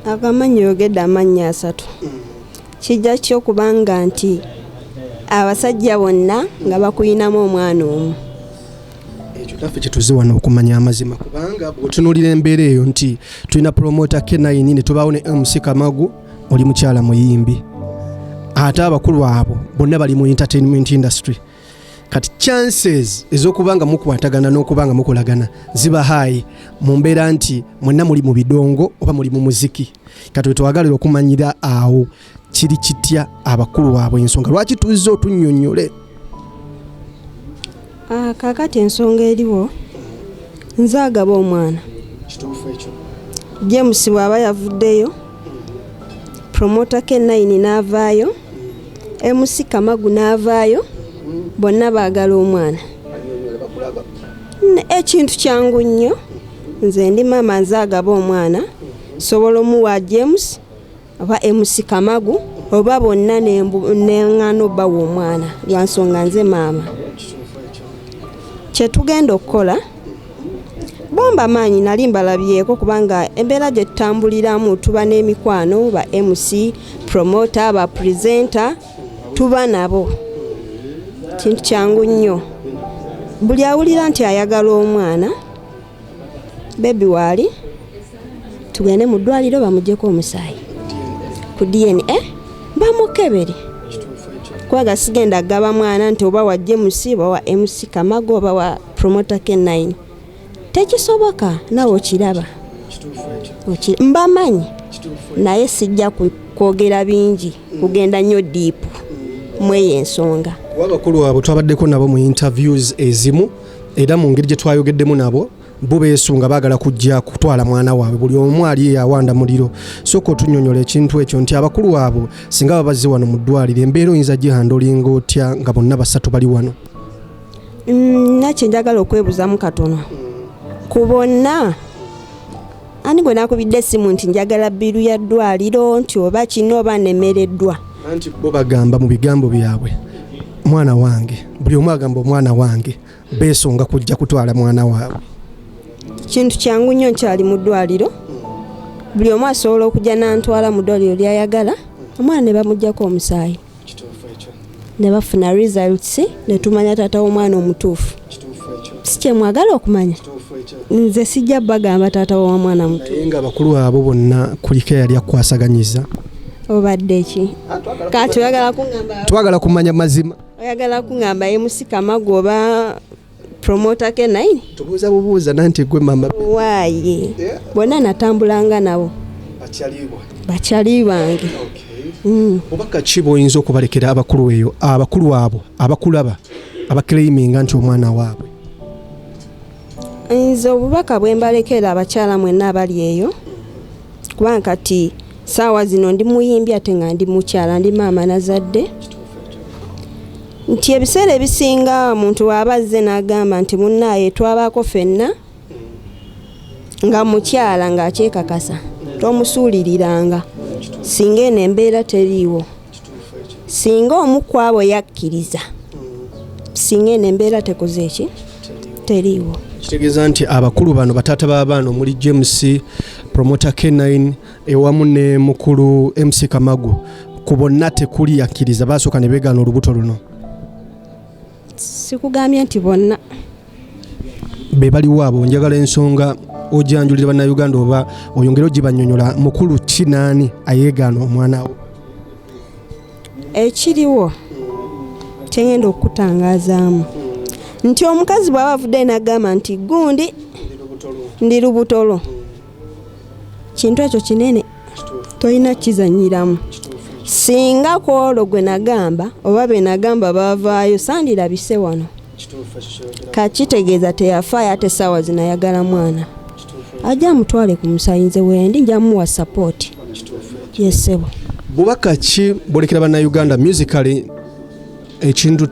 Akamanyi, oyogedde amannya asatu. Kijja ki okubanga nti abasajja bonna nga bakuyinamu omwana omu? Ekyo naffe kyetuze wano okumanya amazima, kubanga bw'otunuulira embeera eyo nti tulina promoter K9 ne tubaawo ne MC Kamagu, oli mukyala muyimbi, ate abakulu abo bonna bali mu entertainment industry. Kati chances ez'okuba nga mukwatagana n'okuba nga mukolagana ziba high mu mbeera nti mwenna muli mu bidongo oba muli mu muziki. Kati wetwagalira okumanyira awo kiri kitya, abakulu abo, ensonga lwaki tuzze otunnyonnyole. Kaakati ensonga eriwo, nze agaba omwana. Kituufu ekyo. James bw'aba yavuddeyo, promoter K9 n'avaayo, MC Kamagu n'avaayo, bonna baagala omwana. Ekintu kyangu nnyo, nze ndi maama, nze agaba omwana. Sobola omuwa James oba MC Kamagu oba bonna, neŋŋaana obbawa omwana lwa nsonga nze maama. Kyetugenda okukola, Bomba maanyi nali mbalabyeko, kubanga embeera gye tutambuliramu tuba n'emikwano, ba MC, promoter, ba presenter, tuba nabo. Kintu kyangu nnyo, buli awulira nti ayagala omwana, baby waali, tugende mu ddwaliro bamugyeko omusaayi ku DNA, bamukebere, kubanga sigenda gaba mwana nti oba wa James, oba wa MC Kamago, oba wa promoter K9. Tekisoboka, nawe okiraba. Mbamanyi, naye sijja kwogera bingi, kugenda nnyo deep mweyo ensonga. Abakulu abo twabaddeko nabo mu interviews ezimu, era mu ngeri gye twayogeddemu nabo, bo beesunga, baagala kujja kutwala mwana waabwe. Buli omu ali awanda muliro. Sooka otunnyonnyola ekintu ekyo nti abakulu abo singa babazze wano mu ddwaliro, embeera oyinza gihandlinga otya nga bonna basatu bali wano? Nakye njagala okwebuzamu katono ku bonna. Ani gwe nakubidde essimu nti njagala bill ya ddwaliro, nti oba kino, oba nemereddwa? Anti bo bagamba mu bigambo byabwe, "Mwana wange." Buli omu agamba, "Omwana wange." Beesonga kujja kutwala mwana waabwe. Kintu kyangu nnyo, nkyali mu ddwaliro. Buli omu asobola okujja nantwala mu ddwaliro lyayagala, omwana ne bamugjako omusaayi ne bafuna results, ne tumanya taata w'omwana omutuufu. Si kyemwagala okumanya? Nze sijja bagamba taata w'omwana mutuufu. Naye nga abakulu abo bonna kuliko eyali akwasaganyiza. Obadde ki kati? Oyagala kuŋŋamba? Twagala kumanya mazima. Oyagala kuŋŋamba MC Kamagu oba promoter K9? Tubuuza bubuuza, nanti gwe mama. Waaye bonna natambulanga nabo, bakyali bange. Obubaka ki bw'oyinza okubalekera abakulu eyo, abakulu abo abakulaba, abaclaiminga nti omwana waabwe? Nze obubaka bwe mbalekera abakyala mwenna abali eyo, kubanga kati saawa zino ndi muyimbi ate nga ndi mukyala, ndi maama, nazadde, nti ebiseera ebisinga omuntu waaba azze n'agamba nti munnaaye twabaako ffenna, nga mukyala ng'akyekakasa, tomusuuliriranga. Singa eno embeera teriiwo, singa omu ku abo yakkiriza, singa eno embeera tekoze eki, teriiwo. Kitegeeza nti abakulu bano, bataata b'abaana, omuli James, promoter K9, ewamu ne mukulu MC Kamagu, ku bonna tekuli yakkiriza, basooka ne beegaana olubuto luno? Sikugambye nti bonna. Be baliwo abo, njagala ensonga ojanjulira bannayuganda oba oyongere ogibanyonyola. Mukulu ki, naani ayeegaana omwana wo? Ekiriwo kyengenda okukutangazaamu nti omukazi bw'aba avudde n'agamba nti gundi ndi lubuto lwo, kintu ekyo kinene, tolina kizanyiramu. Singa ku olwo gwe nagamba oba be nagamba baavaayo, sandirabise wano. Kakitegeeza teyafaayo, ate essaawa zino ayagala mwana, ajja amutwale ku musayi. Nze wendi, nja muwa support yesebo. Bubaka ki bwolekera bannayuganda musically, ekintu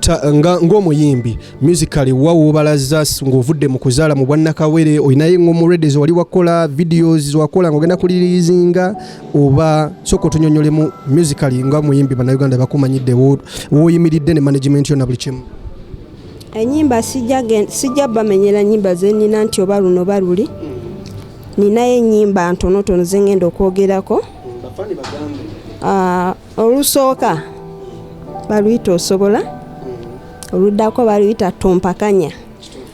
ng'omuyimbi musically, wa wobalaza ng'ovudde mu kuzaala mu bwannakawere? Olinayo eng'omu ready wali wakola, videos wakola ng'ogenda kuliriizinga, oba sooka otunyonyolemu musically nga omuyimbi, bannayuganda bakumanyidde w'oyimiridde ne management yo na buli kimu. Enyimba sijja bamenyera nyimba zenina nti oba luno oba luli. Ninayo enyimba ntonotono zengenda okwogerako. Olusooka baluyita Osobola, oluddako baluyita Tompakanya,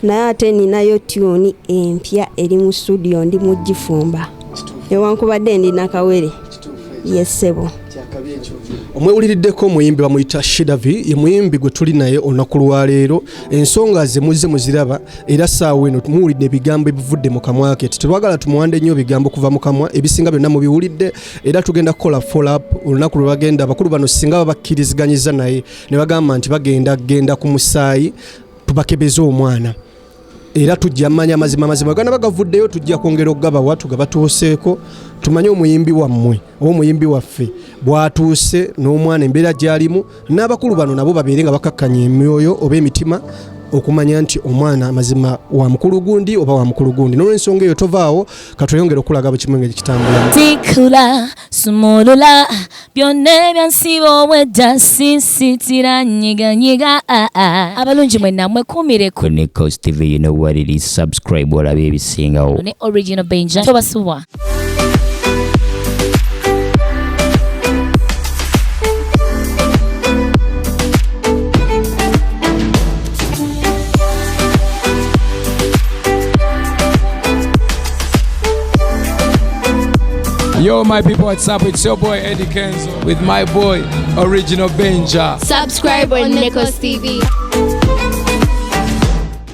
naye ate ninayo tune empya eri mu studio, ndi mugifumba, newankubadde ndi nakawere yesebo. Omwewuliriddeko omuyimbi bamuyita Shidavi, ye muyimbi gwe tuli naye olunaku lwaleero. Ensonga ze muzze muziraba, era saawa eno muwulidde ebigambo ebivudde mu kamwa ke. Tetwagala tumuwande nnyo ebigambo kuva mu kamwa, ebisinga byonna mubiwulidde, era tugenda kukola follow up olunaku lwe bagenda abakulu bano, singa babakkiriziganyiza naye ne bagamba nti bagenda genda ku musaayi tubakebeze omwana, era tujja manya amazima. Amazima gana bagavuddeyo, tujja kwongera okugabawa, tugabatuuseeko, tumanye omuyimbi wammwe oba omuyimbi waffe bw'atuuse n'omwana, embeera gy'alimu, n'abakulu bano nabo babeere nga bakakkanya emyoyo oba emitima. Okumanya nti omwana mazima wa mukulu gundi oba wa mukulu gundi. N'olwensonga eyo tovaawo, katweyongere okulaga buli kimu engeri kitambulamu. Tikula sumulula byonna ebyansiba obwedda sinsitira nyiganyiga abalungi mwenna mwekuumire ku Nichols TV. You know what it is. Subscribe olabe ebisingawo. Ne Original Benja tobasubwa. Yo, my people, what's up? It's your boy Eddie Kenzo with my boy Original Benja. Subscribe on Nichols TV.